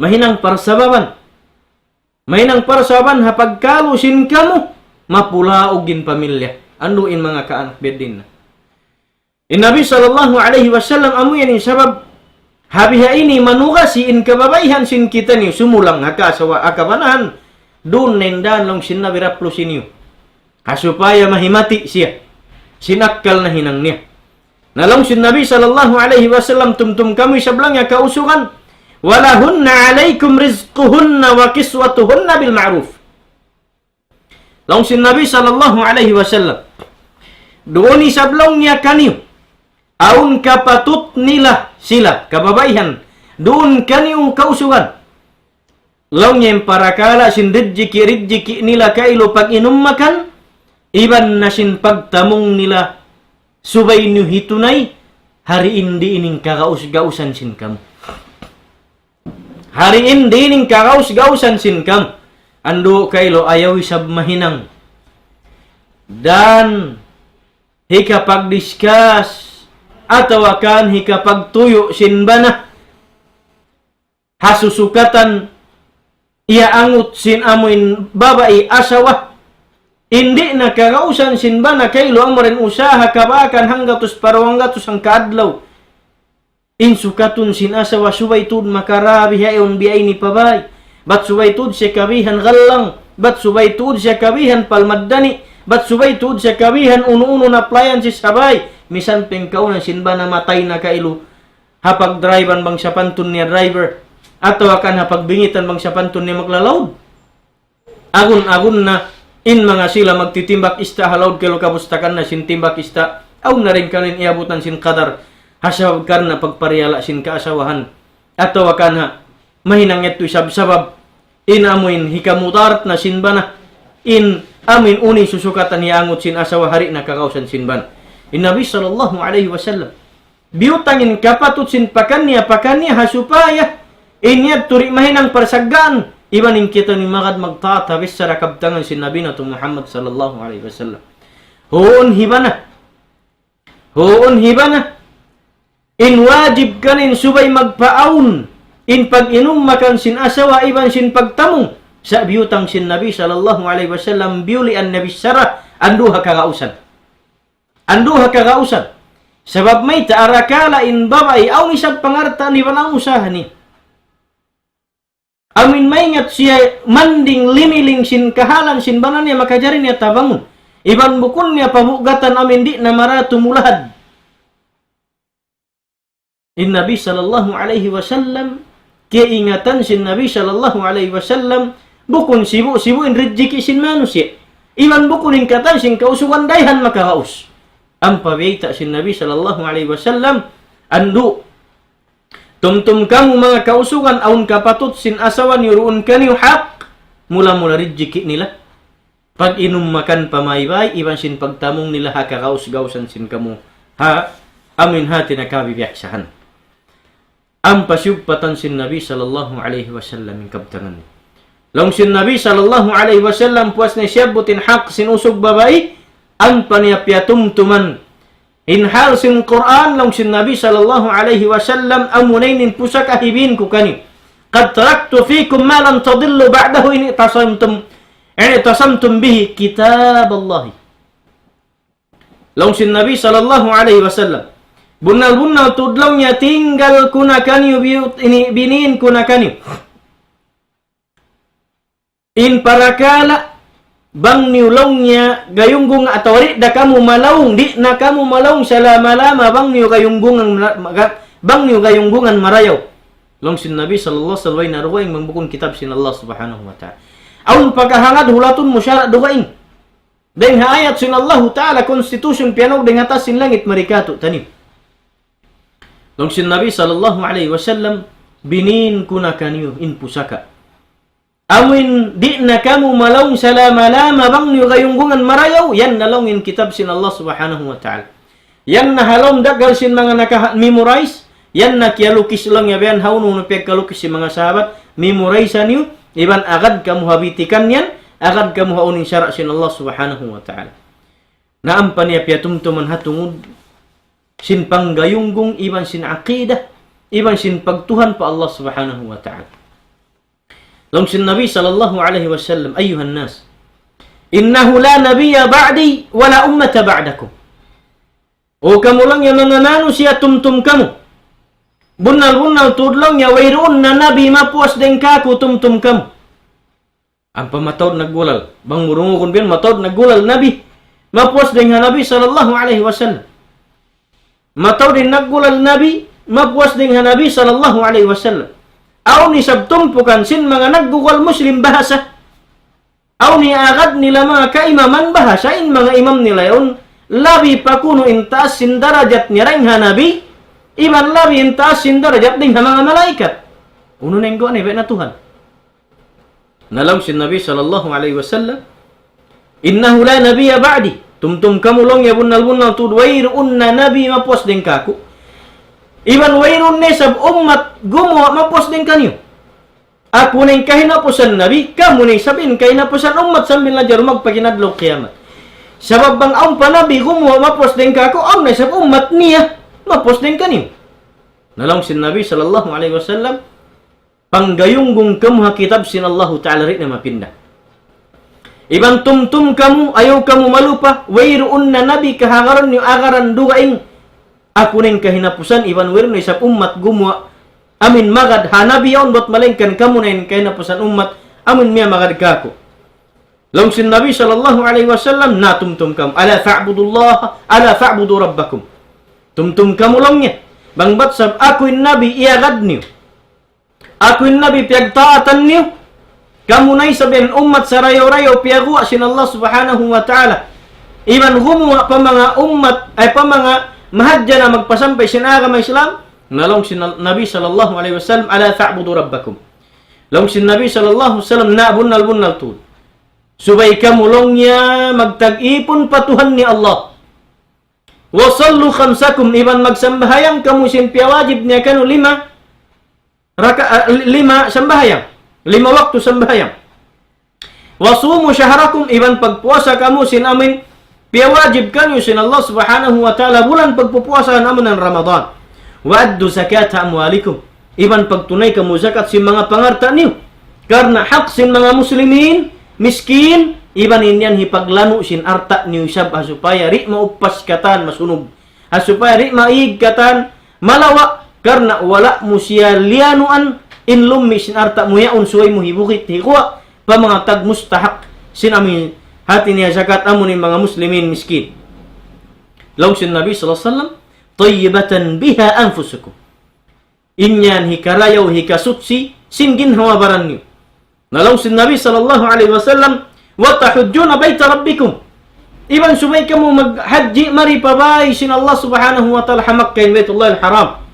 Mahinang parsababan. Mahinang parsababan ha pagkalu sin kamu, mapulaug in pamilya. Andu' in manga kaanak biya' diin na. In Nabi sallallahu alayhi wasallam amu yan in sabab, ha biha ini manugasi in kababaihan sin kitaniyu, sumulang ha kaasawa, ha kabanahan, duun na in dān laung sin Nabi raplu siniyu. Ha supaya mahimati siya, sin akkal nahinang niya. Na laung sin Nabi sallallahu alayhi wasallam, tumtum kamu isab laung niya kausugan, ولهن عليكم رزقهن وكسوتهن بالمعروف. Laung sin Nabi sallallahu alayhi wasallam, duun isab laung niya kaniyu, awn kapatut nila sila, kababaihan, duun kaniyu kausugan. Laung niya in parakala' sin rijiki'-rijiki' nila kailu pag-inum makan, iban na sin pagtamung nila subay niyu hitunay, ha diin-diin in kagaus-gausan sin kamu. Ha diin-diin in kagaus-gausan sin kamu. Andu' kailu ayaw isab mahinang dān hikapag-discuss atawa kan hikapagtuyu' sin bana ha susukatan iyaangut sin amuin babai asawa. In di' na kagausan sin bana kailu amu ra in usaha kabakan hanggatus pa duwa nggatus hangka adlaw. In sukatun sin asawa subay tuud makarabi ha yaun biya' ini pa bay. Bat subay tuud siya kabihan gallang. Bat subay tuud siya kabihan palmaddani. Bat subay tuud siya kabihan unu-unu na appliances ha bay. Misan pa in kaunan sin bana matay na kailu ha pagdrivean bang sapantun niya driver, atawa kan ha pagbingitan bang sapantun niya maglalaud. Agun-agun na in manga sila magtitimbak ista' ha laud kailu kabustakan na sin timbak ista', awn na dayn kaniya iyabutan sin kadar, ha sabab karna' pagpariyala' sin kaasawahan, atawa kan ha mahinang yadtu isab sabab, in amuin hikamudarat na sin bana, in amuin unu in susukatan iyaangut sin asawa ha di' na kagausan sin bana. In Nabi sallallahu alayhi wasallam, biyutang in kapatut sin pakaniya-pakaniya ha supaya in yadtu di' mahinang parsaggaan, iban in kitaniyu magad magtaat ha bichara kabtangan sin Nabi natu' Muhammad sallallahu alayhi wasallam. Huun hi bana. Huun hi bana. In wajib kaniya in subay magpaawn in pag-inum makan sin asawa iban sin pagtamung. Sa' biyutang sin Nabi sallallahu alayhi wasallam, biyulian na bichara, andu' ha kagausan. Andu' ha kagausan. Sabab mayta', arakala' in babai awn isab pangarta' niya iban awn usaha niya. Amuin maingat siya manding limiling sin kahalan sin bana niya, makajari niya tabangun. Iban bukun niya pabugatan amuin di' na marayaw tumulahad. In Nabi sallallahu alayhi wasallam, kaingatan sin Nabi sallallahu alayhi wasallam, bukun sibu'-sibu' in rijiki' sin manusiya'. Iban bukun in katan sin kausugan dayahan makagaus. Ampa bayta' sin Nabi sallallahu alayhi wasallam, andu', tumtum kamu manga kausugan, awn kapatut sin asawa niyu duun kaniyu hak, mula-mula rijiki' nila. Pag-inum makan pamaybay, iban sin pagtamung nila ha kagaus-gausan sin kamu. Ha, amuin hati na kabibiyaksahan. Ampa siyugpatan sin Nabi sallallahu alayhi wasallam in kabtangan niya. Laung sin Nabi sallallahu alayhi wasallam, puas na siyabbut in hak sin usug babai, ampa niya piyatumtuman in hal sin Qur'an, laung sin Nabi sallallahu alayhi wasallam, amuna in pusaka hibin ku kaniyu. قد تركت فيكم ما لن تضلوا بعده إن اعتصمتم، إن اعتصمتم به كتاب الله. Laung sin Nabi sallallahu alayhi wasallam, bunnal-bunnal tuud laung niya tinggal ku na kaniyu biyu-, ini binin ku na kaniyu. In parakala' bang niyu laung niya gayunggung atawa di' da kamu malaung, di' na kamu malaung salama-lama bang niyu gayunggungan mara-, maga-, bang niyu gayunggungan marayaw. Laung sin Nabi sallallahu alayhi wasallam, way na dugaing bang bukun kitab sin Allah subhanahu wa ta'ala. Awn pa kahangad hulatun mu sara' dugaing. Dayn ha ayat sin Allahu ta'ala, constitution piyanaug dayn ha taas sin langit mari katu' taniyu. Laung sin Nabi sallallahu alayhi wasallam, binin ku na kaniyu in pusaka. Amuin di' na kamu malaung salama-lama bang niyu gayunggungan marayaw, yan na laung in kitab sin Allah subhanahu wa ta'ala. Yan na ha lawm daghal sin manga naka-memorize, yan na kiyalukis laung niya biya' ha unu-unu piyagkalukis sin manga sahabat, memorize niyu, iban agad kamu ha bitikan yan, agad kamu ha unu in sara' sin Allah Subhanahu wa Ta'ala. Na ampa niya piyatumtuman ha tungud sin panggayunggung iban sin aqidah, iban sin pagtuhan pa Allah Subhanahu wa Ta'ala. Laung sin Nabi sallallahu alayhi wasallam, أيها الناس إنه لا نبي بعدي ولا أمة بعدكم. O kamu laung niya manga manusiya', tumtum kamu. Bunnal-bunnal tuud laung niya wayruun na nabi mapuas dayn kāku', tumtum kamu. Ampa mataud naggulal. Bang mu dungugun biya' yan, mataud naggulal nabi. Mapuas dayn ha Nabi sallallahu alayhi wasallam. Mataud in naggulal nabi, mapuas dayn ha Nabi sallallahu alayhi wasallam. Awn isab tumpukan sin manga naggugulal Muslim bahasa. Awn iyagad nila manga kaimaman bahasa, in manga imam nila yaun, labi pa kunu' in taas sin darajat niya dayn ha nabi, iban labi in taas sin darajat dayn ha manga malaikat. Unu na in guwa' niya biya' na Tuhan. Na laung sin Nabi sallallahu alayhi wasallam, إنه لا نبي بعدي. Tumtum kamu laung niya bunnal-bunnal tuud wayruun na nabi mapuas dayn kāku'. Iban wayruun na isab ummat gumuwa' mapuas dayn kaniyu. Aku na in kahinapusan nabi, kamu na isab in kahinapusan ummat sambil na jaru magpaginadlaw kiyamat. Sabab bang awn pa nabi gumuwa' mapuas dayn kāku', awn na isab ummat niya mapuas dayn kaniyu. Na laung sin Nabi sallallahu alayhi wasallam, panggayunggung kamu ha kitab sin Allahu Ta'ala, di' na mapinda. Iban tumtum kamu, ayaw kamu malupa, wayruun na nabi kahagaran niyu agaran dugaing. Aku na in kahinapusan, iban wayruun na isab ummat gumuwa' amin magad ha nabi yaun, bat malaingkan kamu na in kahinapusan ummat amin miyamagad kāku'. Laung sin Nabi sallallahu alayhi wasallam, na tumtum kamu. ألا فاعبدوا الله، ألا فاعبدوا ربكم. Tumtum kamu laung niya. Bang bat sab aku in nabi iyagad niyu, aku in nabi piyagtaatan niyu, kamu na isab in ummat sarayaw-rayaw piyaguwa' sin Allah Subhanahu wa Ta'ala. Iban gumuwa' pa manga ummat, ay pa manga mahadjana magpasampay sin agama Islam. Na laung sin Nabi sallallahu alayhi wasallam, ألا فاعبدوا ربكم. Laung sin Nabi sallallahu alayhi wasallam, na bunnal-bunnal tuud. Subay kamu laung niya magtag-ipun pa Tuhan niya Allah. وصلوا خمسكم, iban magsambahayang kamu sin piyawajib niya kaniyu lima raka-, ah, li-, lima sambahayang. Lima waktu sambahayang. وصوموا شهركم, iban pagpuasa kamu sin amin piyawajib kaniyu sin Allah Subhanahu wa Ta'ala bulan pagpupuasa amu in Ramadan. وأدوا زكاة أموالكم, iban pagtunay kamu zakat sin manga pangalta' niyu. Karna' hak sin manga muslimin, miskin, iban in yan hipaglanu' sin alta' niyu isab ha supaya di' mauppas katan masunug. Ha supaya di' maig katan malawa', karna' wala' mu siya liyanuan in lummi' sin alta' mu yaun subay mu hibugit hikuwa' pa manga tagmustahak sin amu in hati niya zakat amu in manga muslimin miskin. Laung sin Nabi sallallahu alayhi wasallam, طيبة بها أنفسكم. In yan hikarayaw, hikasuchi sin ginhawa-baran niyu. Na laung sin Nabi sallallahu alayhi wasallam, وتحجون بيت ربكم. Iban subay kamu maghajji mari pa bāy sin Allah Subhanahu wa Ta'ala ha Makkah in Baytullahil Haram.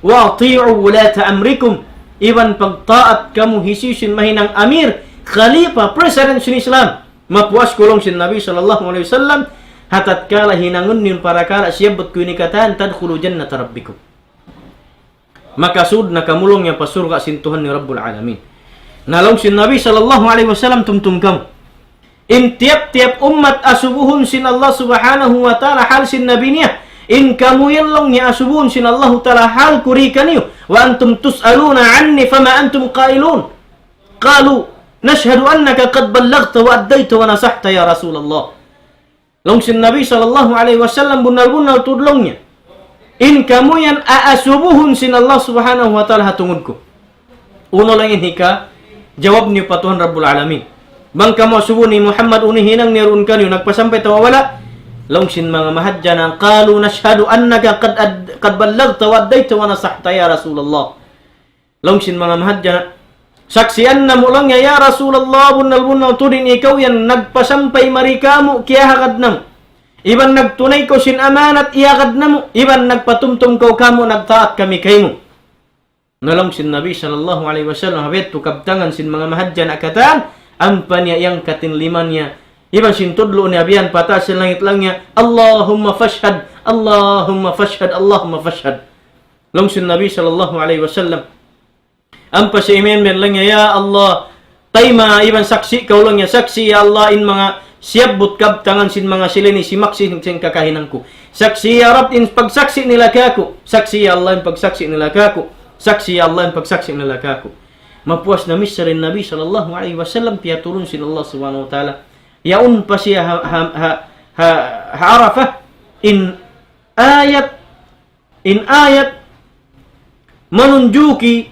وأطيعوا ولاة أمركم. Iban pagtaat kamu hisiyu-siyu in mahinang amir, khalifa, president sin Islam. Mapuas kaw laung sin Nabi sallallahu alayhi wasallam, ha tatkala hinangun niyu in parakala' siyabbut ku ini katan, تدخلوا جنة ربكم. Makasud na kamu laung niya pa surga' sin Tuhan niyu Rabbul Alamin. Na laung sin Nabi sallallahu alayhi wasallam, tumtum kamu. In tiyap-tiyap ummat asubuhun sin Allah Subhanahu wa Ta'ala hal sin Nabi niya. In kamu yan laung niya asubuhun sin Allahu Ta'ala hal ku di kaniyu. وأنتم تسألون عني فما أنتم قائلون. قالوا نشهد أنك قد بلغت وأديت ونصحت يا رسول الله. Laung sin Nabi sallallahu alayhi wasallam, bunnal-bunnal tuud laung niya. In kamu yan aasubuhun sin Allah Subhanahu wa Ta'ala ha tungud ku. Unu laung in hikajawab niyu pa Tuhan Rabbul Alamin. Bang kamu asubuhun hi Muhammad, unu in hinang niya duun kaniyu, nagpasampay atawa wala'? Laung sin manga mahadjana, قالوا نشهد أنك قد أد-، قد بلغت وأديت ونصحت يا رسول الله. Laung sin manga mahadjana, saksian namu' laung niya, ya Rasulullah, bunnal-bunnal tuud in ikaw yan nagpasampay mari kāmu' kiyahagad namu'. Iban nagtunay kaw sin amanat iyagad namu', iban nagpatumtum kaw kāmu', nagtaat kami kaymu. Na laung sin Nabi sallallahu alayhi wasallam, ha biya' tu kabtangan sin manga mahadjana katan, ampa niya iyangkat in lima niya, iban sin tudlu' niya biya' pataas sin langit laung niya, اللهم فاشهد، اللهم فاشهد، اللهم فاشهد. Laung sin Nabi sallallahu alayhi wasallam, Ampa siya imiyan laung niya, "Ya Allah, tayma iban saksi' kaw," laung niya, "saksi' ya Allah in manga siyabbut kabtangan sin manga sila ini, simaksi' sin kakahinang ku. Saksi' ya Rabb in pagsaksi' nila kāku'. Saksi' ya Allah in pagsaksi' nila kāku'. Saksi' ya Allah in pagsaksi' nila kāku'." Mapuas na misan in Nabi sallallahu alayhi wasallam, piyaturun sin Allah subhanahu wa ta'ala. Yaun pa siya ha, ha, ha, ha, ha Arafah, in ayat, in ayat manunjuki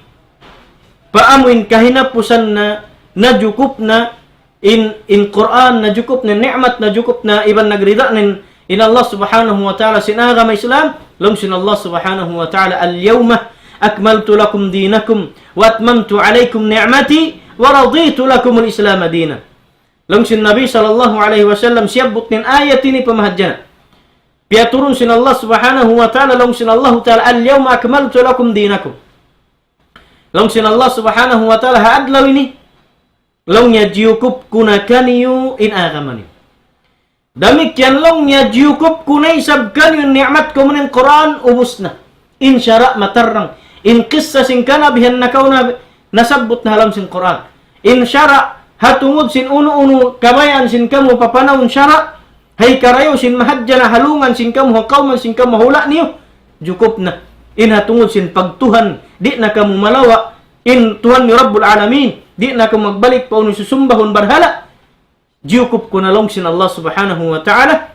pa amu in kahinapusan na, najukup na, in, in Qur'an najukup na, ni'mat najukup na, iban nagrida na in, in Allah subhanahu wa ta'ala sin agama Islam, laung sin Allah subhanahu wa ta'ala, "اليوم أكملت لكم دينكم وأتممت عليكم نعمتي ورضيت لكم الإسلام دينا." Laung sin Nabi sallallahu alayhi wasallam, siyabbut niya in ayat ini pa mahadjana. Piyaturun sin Allah subhanahu wa ta'ala, laung sin Allah ta'ala, "اليوم أكملت لكم دينكم." Laung sin Allah subhanahu wa ta'ala, "Ha adlaw ini," laung niya, "jiyukup ku na kaniyu in agama niyu. Damikkiyan," laung niya, "jiyukup ku na isab kaniyu in ni'mat ku, amu in Qur'an, ubus na. In sara' matarrang. In kissa sin kanabihan nakauna, nasabbut na ha lawm sin Qur'an. In sara' ha tungud sin unu-unu kabayaan sin kamu pa panahun sara', ha hikarayaw sin mahadjana, halungan sin kamu, ha kawman sin kamu, ha hula' niyu, jukup na. In ha tungud sin pagtuhan, di' na kamu malawa', in Tuhan niyu Rabbul Alamin, di' na kamu magbalik pa unu susumbahun barhala', jiyukup ku na," laung sin Allah subhanahu wa ta'ala,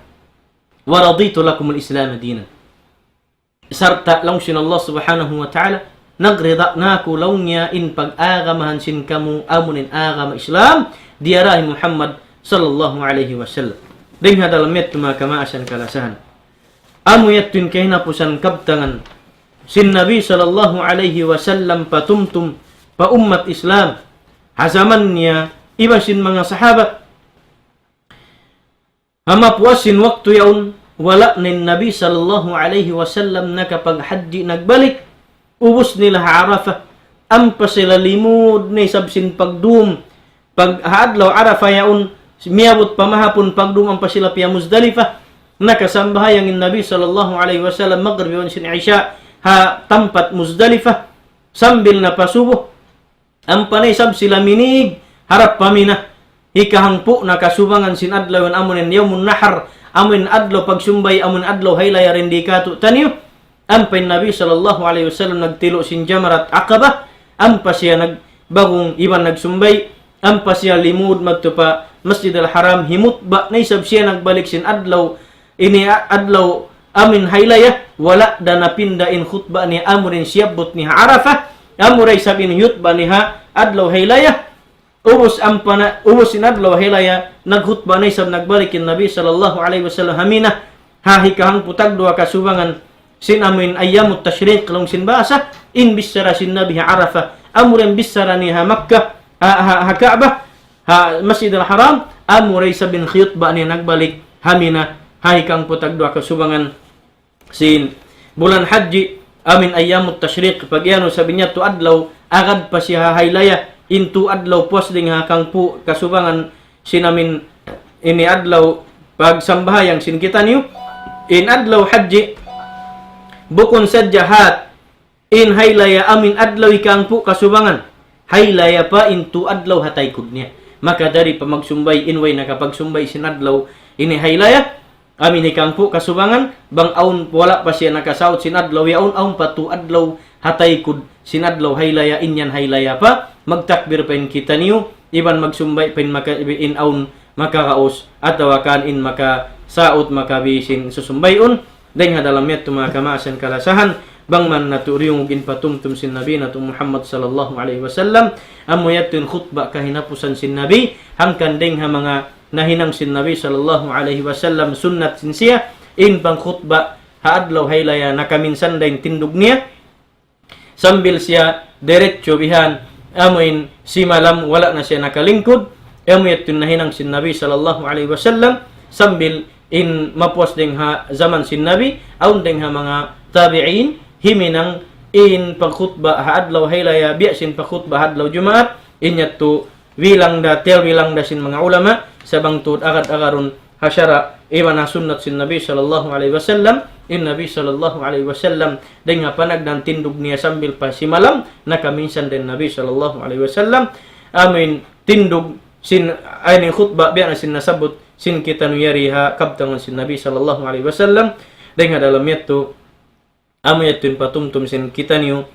"ورضيت لكم الإسلام دينا." Sarta' laung sin Allah subhanahu wa ta'ala, "Nagrida na aku," laung niya, "in pag-agamahan sin kamu amu in agama Islam, diyara hi Muhammad sallallahu alayhi wasallam." Dayn ha dalam yadtu, manga kamaasan kalasahan, amu yadtu in kahinapusan kabtangan sin Nabi sallallahu alayhi wasallam patumtum pa ummat Islam ha jaman niya iban sin manga sahabat. Ha mapuas sin waktu yaun, wala' na in Nabi sallallahu alayhi wasallam nakapaghajji nagbalik. Ubus nila ha Arafah. Ampa sila limud na isab sin pagdum. Pag ha adlaw Arafah yaun, miyabut pa mahapun pagdum, ampa sila piya Muzdalifah. Nakasambahayang in Nabi sallallahu alayhi wasallam magrib iban sin Isha ha tampat Muzdalifah. Sambil na pa subuh, ampa na isab sila minig harap pa Mina. Hikahangpu' na kasubangan sin adlaw yaun, amu in yawmun nahar, amu in adlaw pagsumbay, amu in adlaw haylaya dayn di kātu'niyu. Ampa in Nabi sallallahu alayhi wasallam nagtilu' sin Jamarat Aqabah, ampa siya nagbagong iban nagsumbay, ampa siya limud madtu pa Masjidil Haram, himutba na isab siya nagbalik sin adlaw ini, a-, adlaw amu in haylaya, wala' da napinda in khutba niya amu in siyabbut niya ha Arafah, amura isab in hiyutba niya ha adlaw haylaya. Ubus ampa na, ubus in adlaw haylaya, nagkhutba na isab nagbalik in Nabi sallallahu alayhi wasallam ha Mina, ha hikahangpu' tagduwa kasubangan sin amu in ayyamut tashriq laung sin bahasa, in bichara sin Nabi ha Arafah, amura in bichara niya ha Makkah, ha, ha, ha Ka'bah, ha Masjidil Haram, amura isab in khiyutba niya nagbalik ha Mina, ha hikahangpu' tagduwa kasubangan sin bulan Hajji, amu in ayyamut tashriq, pag-iyanun isab niya yadtu adlaw, agad pa siya ha haylaya, in tū adlaw puas dayn ha hangpu' kasubangan sin amu in ini adlaw pagsambahayang sin kitaniyu, in adlaw Hajji, bukun sadja hat in haylaya amu in adlaw hikahangpu' kasubangan. Haylaya pa in tū adlaw ha taykud niya. Makajari pa magsumbay in way nakapagsumbay sin adlaw ini haylaya, amu in hikahangpu' kasubangan, bang awn wala' pa siya nakasaut sin adlaw yaun, awn pa tū adlaw ha taykud sin adlaw haylaya, in yan haylaya pa, magtakbir pa in kitaniyu, iban magsumbay pa in maka-, in awn makaraus, atawa kan in makasaut makabi sin susumbayun. Dayn ha dalam yadtu manga kamaasan kalasahan, bang man natu' diyungug in patumtum sin Nabi natu' Muhammad sallallahu alayhi wasallam, amu yadtu in khutba kahinapusan sin Nabi, hangkan dayn ha manga nahinang sin Nabi sallallahu alayhi wasallam sunnat sin siya, in pangkhutba ha adlaw haylaya nakaminsan da in tindug niya, sambil siya diretso bihan, amu in simalam wala' na siya nakalingkud, amu yadtu in nahinang sin Nabi sallallahu alayhi wasallam, sambil in mapuas dayn ha jaman sin Nabi, awn dayn ha manga tabi'in, himinang in pagkhutba ha adlaw haylaya, biya' sin pagkhutba ha adlaw Jumaat, in yadtu bilang da, tiyalbilang da sin manga ulama, sa' bang tuud agad-agarun ha sara', iban ha sunnat sin Nabi sallallahu alayhi wasallam, in Nabi sallallahu alayhi wasallam, dayn ha panagnaan tindug niya sambil pa simalam, nakaminsan da in Nabi sallallahu alayhi wasallam, amuin tindug sin, ay, in khutba biya' na sin nasabbut sin kitaniyu yari ha kabtangan sin Nabi sallallahu alayhi wasallam, dayn ha dalam yadtu, amu yadtu in patumtum sin kitaniyu,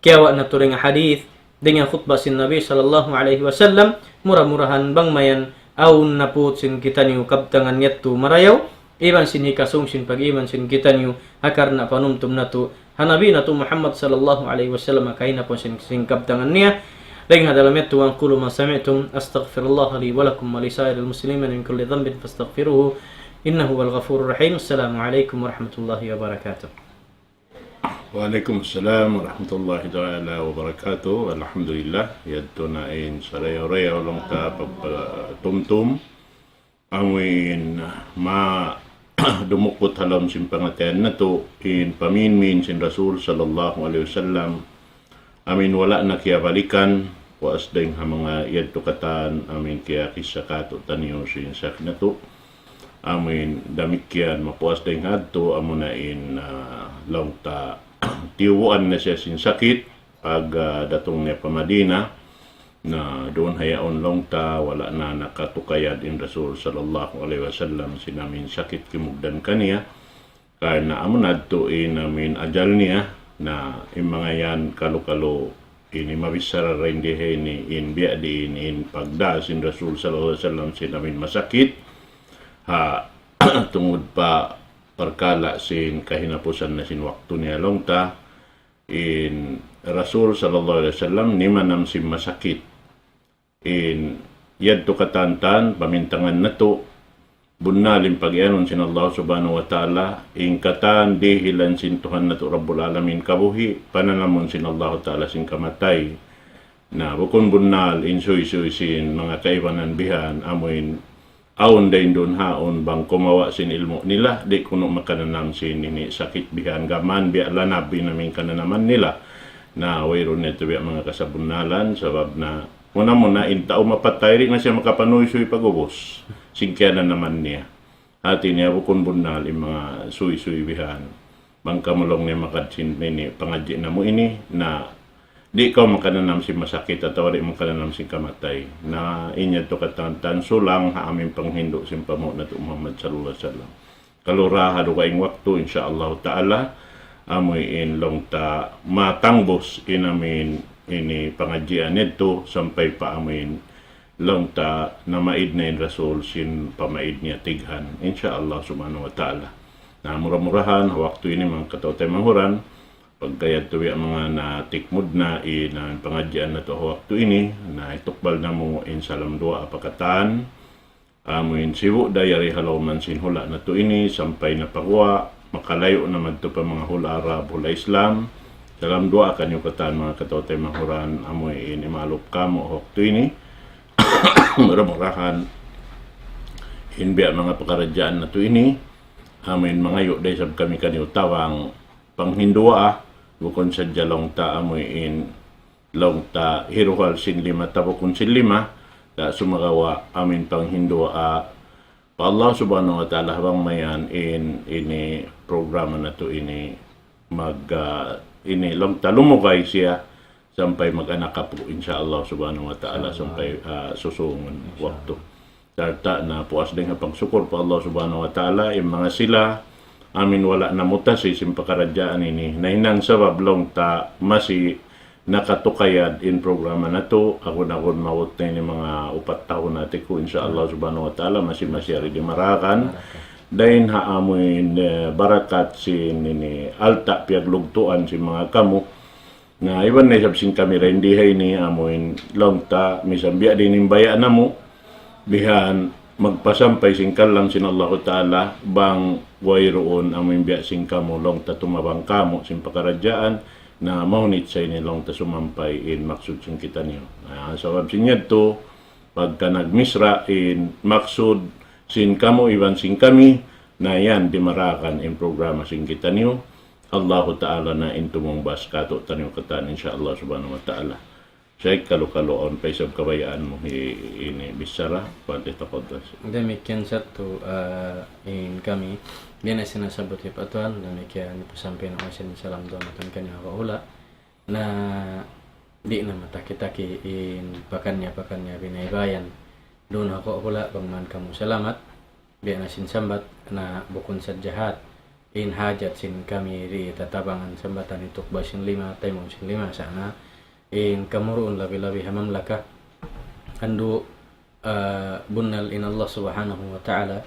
kiyawa' natu' dayn ha hadith, dayn ha khutba sin Nabi sallallahu alayhi wasallam, mura-murahan bang mayan awn naput sin kitaniyu kabtangan yadtu marayaw, iban sin hikasung sin pag-iman sin kitaniyu, ha karna' panumtum natu', ha Nabi natu' Muhammad sallallahu alayhi wasallam, ha kahinapusan sin, sin kabtangan niya, dayn ha dalam yadtu, وأقول ما سمعتم، أستغفر الله لي ولكم ولسائر المسلمين من كل ذنب فاستغفروه، إنه هو الغفور الرحيم. السلام عليكم ورحمة الله وبركاته. Wa alaykum assalam warahmatullahi ta'ala wabarakatuh. Alhamdulillah, yadtu na in sarayaw-rayaw laung ta pagpatumtum. Amuin ma dumukut ha lawm sin pangatayan natu', in paminmin sin Rasul sallallahu alayhi wasallam. Amuin wala' na kiyabalikan, puas dayn ha manga yadtu katan, amuin kiyakissa katu'taniyu sin Sheikh natu'. Amuin damikkiyan mapuas dayn ha yadtu, amuna in, ah, laung ta tiyubuan na siya sin sakit, pag, ah, datung niya pa Madina, na duun ha yaun laung ta, wala' na nakatukayad in Rasul sallallahu alayhi wasallam sin amuin sakit kimugdan kaniya. Karna' amuna yadtu in amuin ajal niya, na in manga yan kalu-kalu ini mabichara dayn di ha ini, in biya' diin in pagdā sin Rasul sallallahu alayhi wasallam sin amuin masakit, ha, tungud pa parkala' sin kahinapusan na sin waktu niya laung ta, in Rasul sallallahu alayhi wasallam nimanam sin masakit. In yadtu katan-katan, pamintangan natu', bunnal in pag-iyanun sin Allah subhanahu wa ta'ala, in katan dihilan sin Tuhan natu' Rabbul Alamin kabuhi', pananamun sin Allah ta'ala sin kamatay. Na, bukun bunnal in suysuy sin manga kaibanan bihan, amuin awn dayn duun ha yaun bang kumawa' sin ilmu' nila, di' kunu' makananam sin ini sakit bihan, gām biya' lanab in amuin kananaman nila. Na, wayruun na yadtu biya' manga kasabunnalan, sabab na muna-muna in tau mapatay, di' na siya makapanuysuy pag'ubus sin kiyananaman niya. Hāti niya bukun bunnal in manga suysuy bihan. Bang kamu laung niya magad sin ini pangadji' namu' ini, na di' kaw makananam sin masakit atawa di' makananam sin kamatay. Na in yadtu katan-katan sulang ha amuin panghindu' sin panghu' natu' Muhammad sallallahu alayhi wasallam. Kalu ra ha dugaing waktu, insya Allah ta'ala, amuin laung ta matangbus in amuin ini pangadjian yadtu sampay pa amuin laung ta namaid na in Rasul sin pamaid niya tighan, insya Allah subhanahu wa ta'ala. Na mura-murahan, ha waktu ini manga kataw-taymanghuran, pagka yadtu biya' manga natikmud na in, ah, pangadjian natu' ha waktu ini, na itukbal namu' in salam duwaa pa katan, amuin sibu' da yari ha lawm sin hula' natu' ini, sampay na pa guwa', makalayu' na madtu pa manga hula' Arab, hula' Islam. Salam duwaa kaniyu katan manga kataw-taymanghuran, amuin imalup kamu' ha waktu ini. Mura-murahan, in biya' manga pakaradjaan natu' ini, amuin mangayu' da isab kami kaniyu tabang panghinduwaa, bukun sadja laung ta amuin laung ta hiruhal sin lima, tabukun sin lima, da sumagawa' amuin panghinduwaa pa Allah subhanahu wa ta'ala bang mayan in ini programa natu' ini mag, ah, ini laung ta lumugay siya sampay mag-anak apu', insya Allah subhanahu wa ta'ala, sampay, ah, susungun waktu. Sarta' na puas dayn ha pagsukur pa Allah subhanahu wa ta'ala, in manga sila, amuin wala' namutasi sin pakaradjaan ini. Nahinang sabab laung ta masi nakatukayad in programa natu', agun-agun maabut na ini manga upat tahun hati ku, insya Allah subhanahu wa ta'ala, masi, masi yari dimarakan. Dayn ha amuin, eh, barakat sin ini alta' piyaglugtuan sin manga kamu. Na, iban na isab sin kami dayn di ha ini, amuin laung ta, misan biya' diin in baya' namu', bihan magpasampay sin kalam sin Allahu Ta'ala, bang wayruun amuin biya' sin kamu, laung ta tumabang kamu sin pakaradjaan, na mahunit sa ini laung ta sumampay in maksud sin kitaniyu. Na, sabab sin yadtu, pagka nagmisra in maksud sin kamu iban sin kami, na yan dimarakan in programa sin kitaniyu. Allahu Ta'ala na in tumungbas katu'taniyu katan, insya Allah subhanahu wa ta'ala. Shaykh, kalu-kalu awn pa isab kabayaan mu hi-, ini bichara, فليتفضل. Damikkiyan satu, ah, in kami, biya' na sin nasabbut hi Pak Tuan, damikkiyan pasampay na sin salam duwaa mattan kaniyu ha hula'. Na, di' na mataki-taki in pakaniya-pakaniya binaybayan. Duun ha hula' bang man kamu salamat, biya' na sin sambat na bukun sadja hat in hajat sin kami di' tatabangan sambatan hi Tukba sin lima, taymanghud sin lima, sa' na in kamu duun labi-labi ha mamlaka. Andu', ah, bunnal in Allah Subhanahu wa Ta'ala,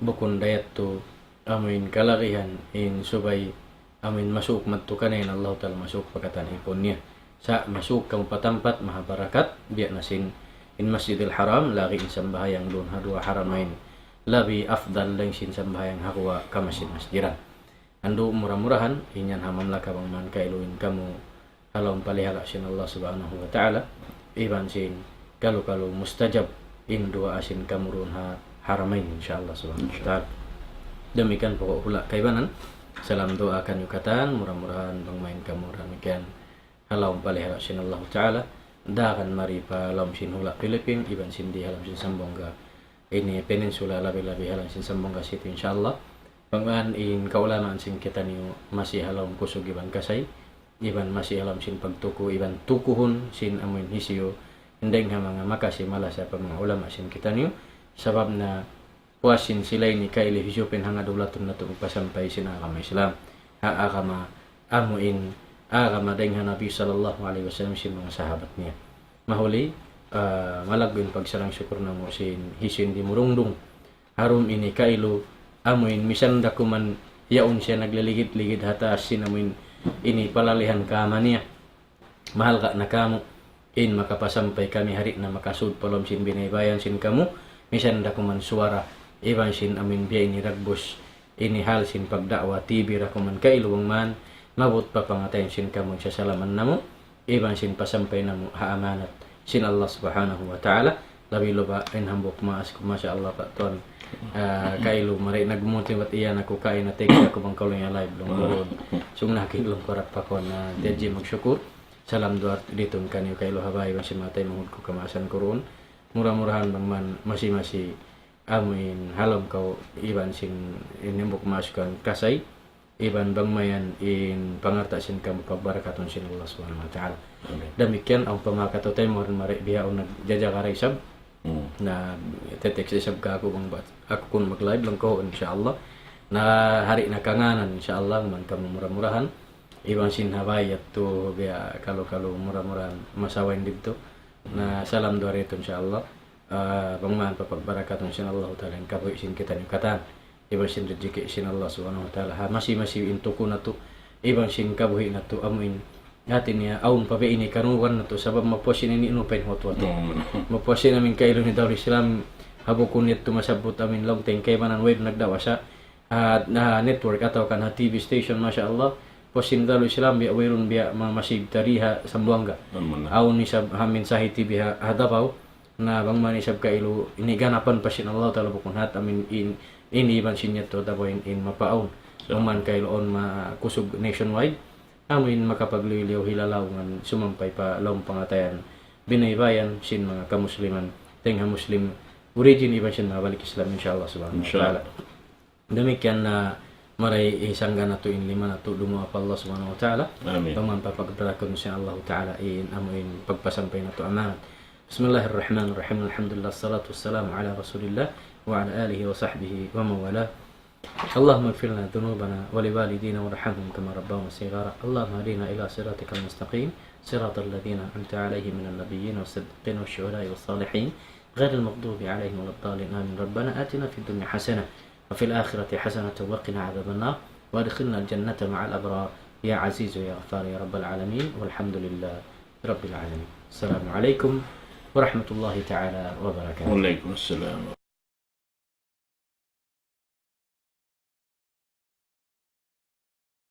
bukun da yadtu amuin kalagihan in subay amuin masuuk madtu kaniya in Allahu Ta'ala, masuuk pa katan ipun niya. Sa' masuuk kamu pa tampat maha barakat, biya' na sin in Masjidil Haram, lagi' in sambahayang duun ha duwa haramain labi afdal dayn sin sambahayang ha guwa' kamasjid-masjidan. Andu' mura-murahan, in yan ha mamlaka bang man kailu in kamu ha lawm palihala' sin Allah Subhanahu wa Ta'ala, iban sin kalu-kalu mustajab in duwaa sin kamu duun ha haramain, insya Allah Subhanahu wa Ta'ala. Damikkiyan pokok hula' kaibanan, salam duwaa kaniyu katan, mura-murahan bang mayan kamu damikkiyan ha lawm palihala' sin Allah Ta'ala, dagan mari pa lawm sin hula' Pilipin, iban sin di ha lawm sin Sambuwangga ini peninsula, labi-labi ha lawm sin Sambuwangga City, insya Allah. Bang man in kaulamaan sin kitaniyu masi ha lawm kusug iban kasay, iban masi ha lawm sin pagtuku, iban tukuhun sin amuin hisiyu, dayn ha manga makasi malasa pa manga ulama sin kitaniyu, sabab na puas sin sila ini kailu hisiyu pa in hanga dulatun natu' magpasampay sin agama Islam. Ha agama amuin, agama dayn ha Nabi sallallahu alayhi wasallam sin manga sahabat niya. Mahuli, ah, malaggu' in pagsarang-sukur namu' sin hisiyu in dimurungdung ha dum ini kailu, amuin misan da kuman yaun siya nagliligid-ligid ha taas sin amuin ini palalihan kaama niya. Mahalga' na kamu in makapasampay kami, hari na makasud pa lawm sin binaybayan sin kamu, misan da kuman suwara, iban sin amuin biya' ini dagbus, ini hal sin pagda'wa, T V da kuman kailu bang man, maabut pa pangatayan sin kamu in sasalaman namu', iban sin pasampay namu' ha amanat sin Allah Subhanahu wa Ta'ala, labi-labi in hambuuk maas ku, masha Allah, Pak Tuan. Ah, kailu mari nagmuti bat iya na ku kaina, thank you aku bang kalu niya live laung ku duun. Sung na kin laung ku harap pa kuwan na, tiyaji magsukur. Salam duwaa didtu kaniyu kailu ha bay, iban sin manga taymanghud ku kamaasan ku duun. Mura-murahan bang man masi-masi amuin ha lawm kaw iban sin in hambuuk maas ku kasay. Iban bang mayan in pangalta' sin kamu pagbarakatun sin Allah Subhanahu wa Ta'ala. Amin. Damikkiyan, awn pa manga kataymanghuran mari bihaun nagjajaga da isab. Hmm. Na, te-text isab kāku' bang bat aku kun mag-live laung ku, insya Allah. Na, hari na kangānan, insya Allah, man kamu mura-murahan. Iban sin ha bay yadtu biya' kalu-kalu mura-murahan masawa in didtu. Na, salam duwaa didtu, insya Allah. Ah, bang man papagbarakatun sin Allah Ta'ala in kabuhi' sin kitaniyu katan. Iban sin rijiki' sin Allah Subhanahu wa Ta'ala. Ha, masi-masi in tuku natu', iban sin kabuhi' natu', amuin. Hati niya, awn pa biya' ini kanugan natu', sabab mapuas sin ini unu pa in huwat-huwat. Hmm. Mapuas sin amuin kailu ini Darul Islam, ha bukun yadtu masabbut amuin laung ta in kaibanan wayruun nagda'wa sa, ah, na network atawa kan ha T V station, masha Allah. Puas sin Darul Islam biya' wayruun biya' ma-, masjid tadi ha Sambuwangga. Amun na. Awn isab ha Mensahe T V ha, ha Davao. Na bang man isab kailu ini ganapan pa sin Allah Ta'ala bukun hat amuin in, ini iban sin yadtu atawa in, in mapaawn. Sa- Bang man kailu awn ma-, kusug nationwide, amuin makapagluy-liyaw hilalaungan sumampay pa lawm pangatayan, binaybayan sin manga kamusliman, tayng ha Muslim origin iban sin mabalik Islam, insya Allah Subhanahu wa Ta'ala. Insya Allah. Damikkiyan na mari isangga natu' in lima natu', dumuwaa pa Allah Subhanahu wa Ta'ala. Amin. Bang man papagbarakatun sin Allah Ta'ala in amuin pagpasampay natu' amanat. بسم الله الرحمن الرحيم. الحمد لله، الصلاة والسلام على رسول الله وعلى آله وصحبه ومن والاه. اللهم اغفر لنا ذنوبنا ولوالدينا وارحمهم كما ربونا صغارا. اللهم اهدنا إلى صراطك المستقيم، صراط الذين أنعمت عليهم من النبيين والصديقين والشهداء والصالحين، غير المغضوب عليهم ولا الضالين. آمين. ربنا آتنا في الدنيا حسنة وفي الآخرة حسنة وقنا عذاب النار وأدخلنا الجنة مع الأبرار يا عزيز يا غفار يا رب العالمين. والحمد لله رب العالمين. السلام عليكم ورحمة الله تعالى وبركاته. وعليكم السلام.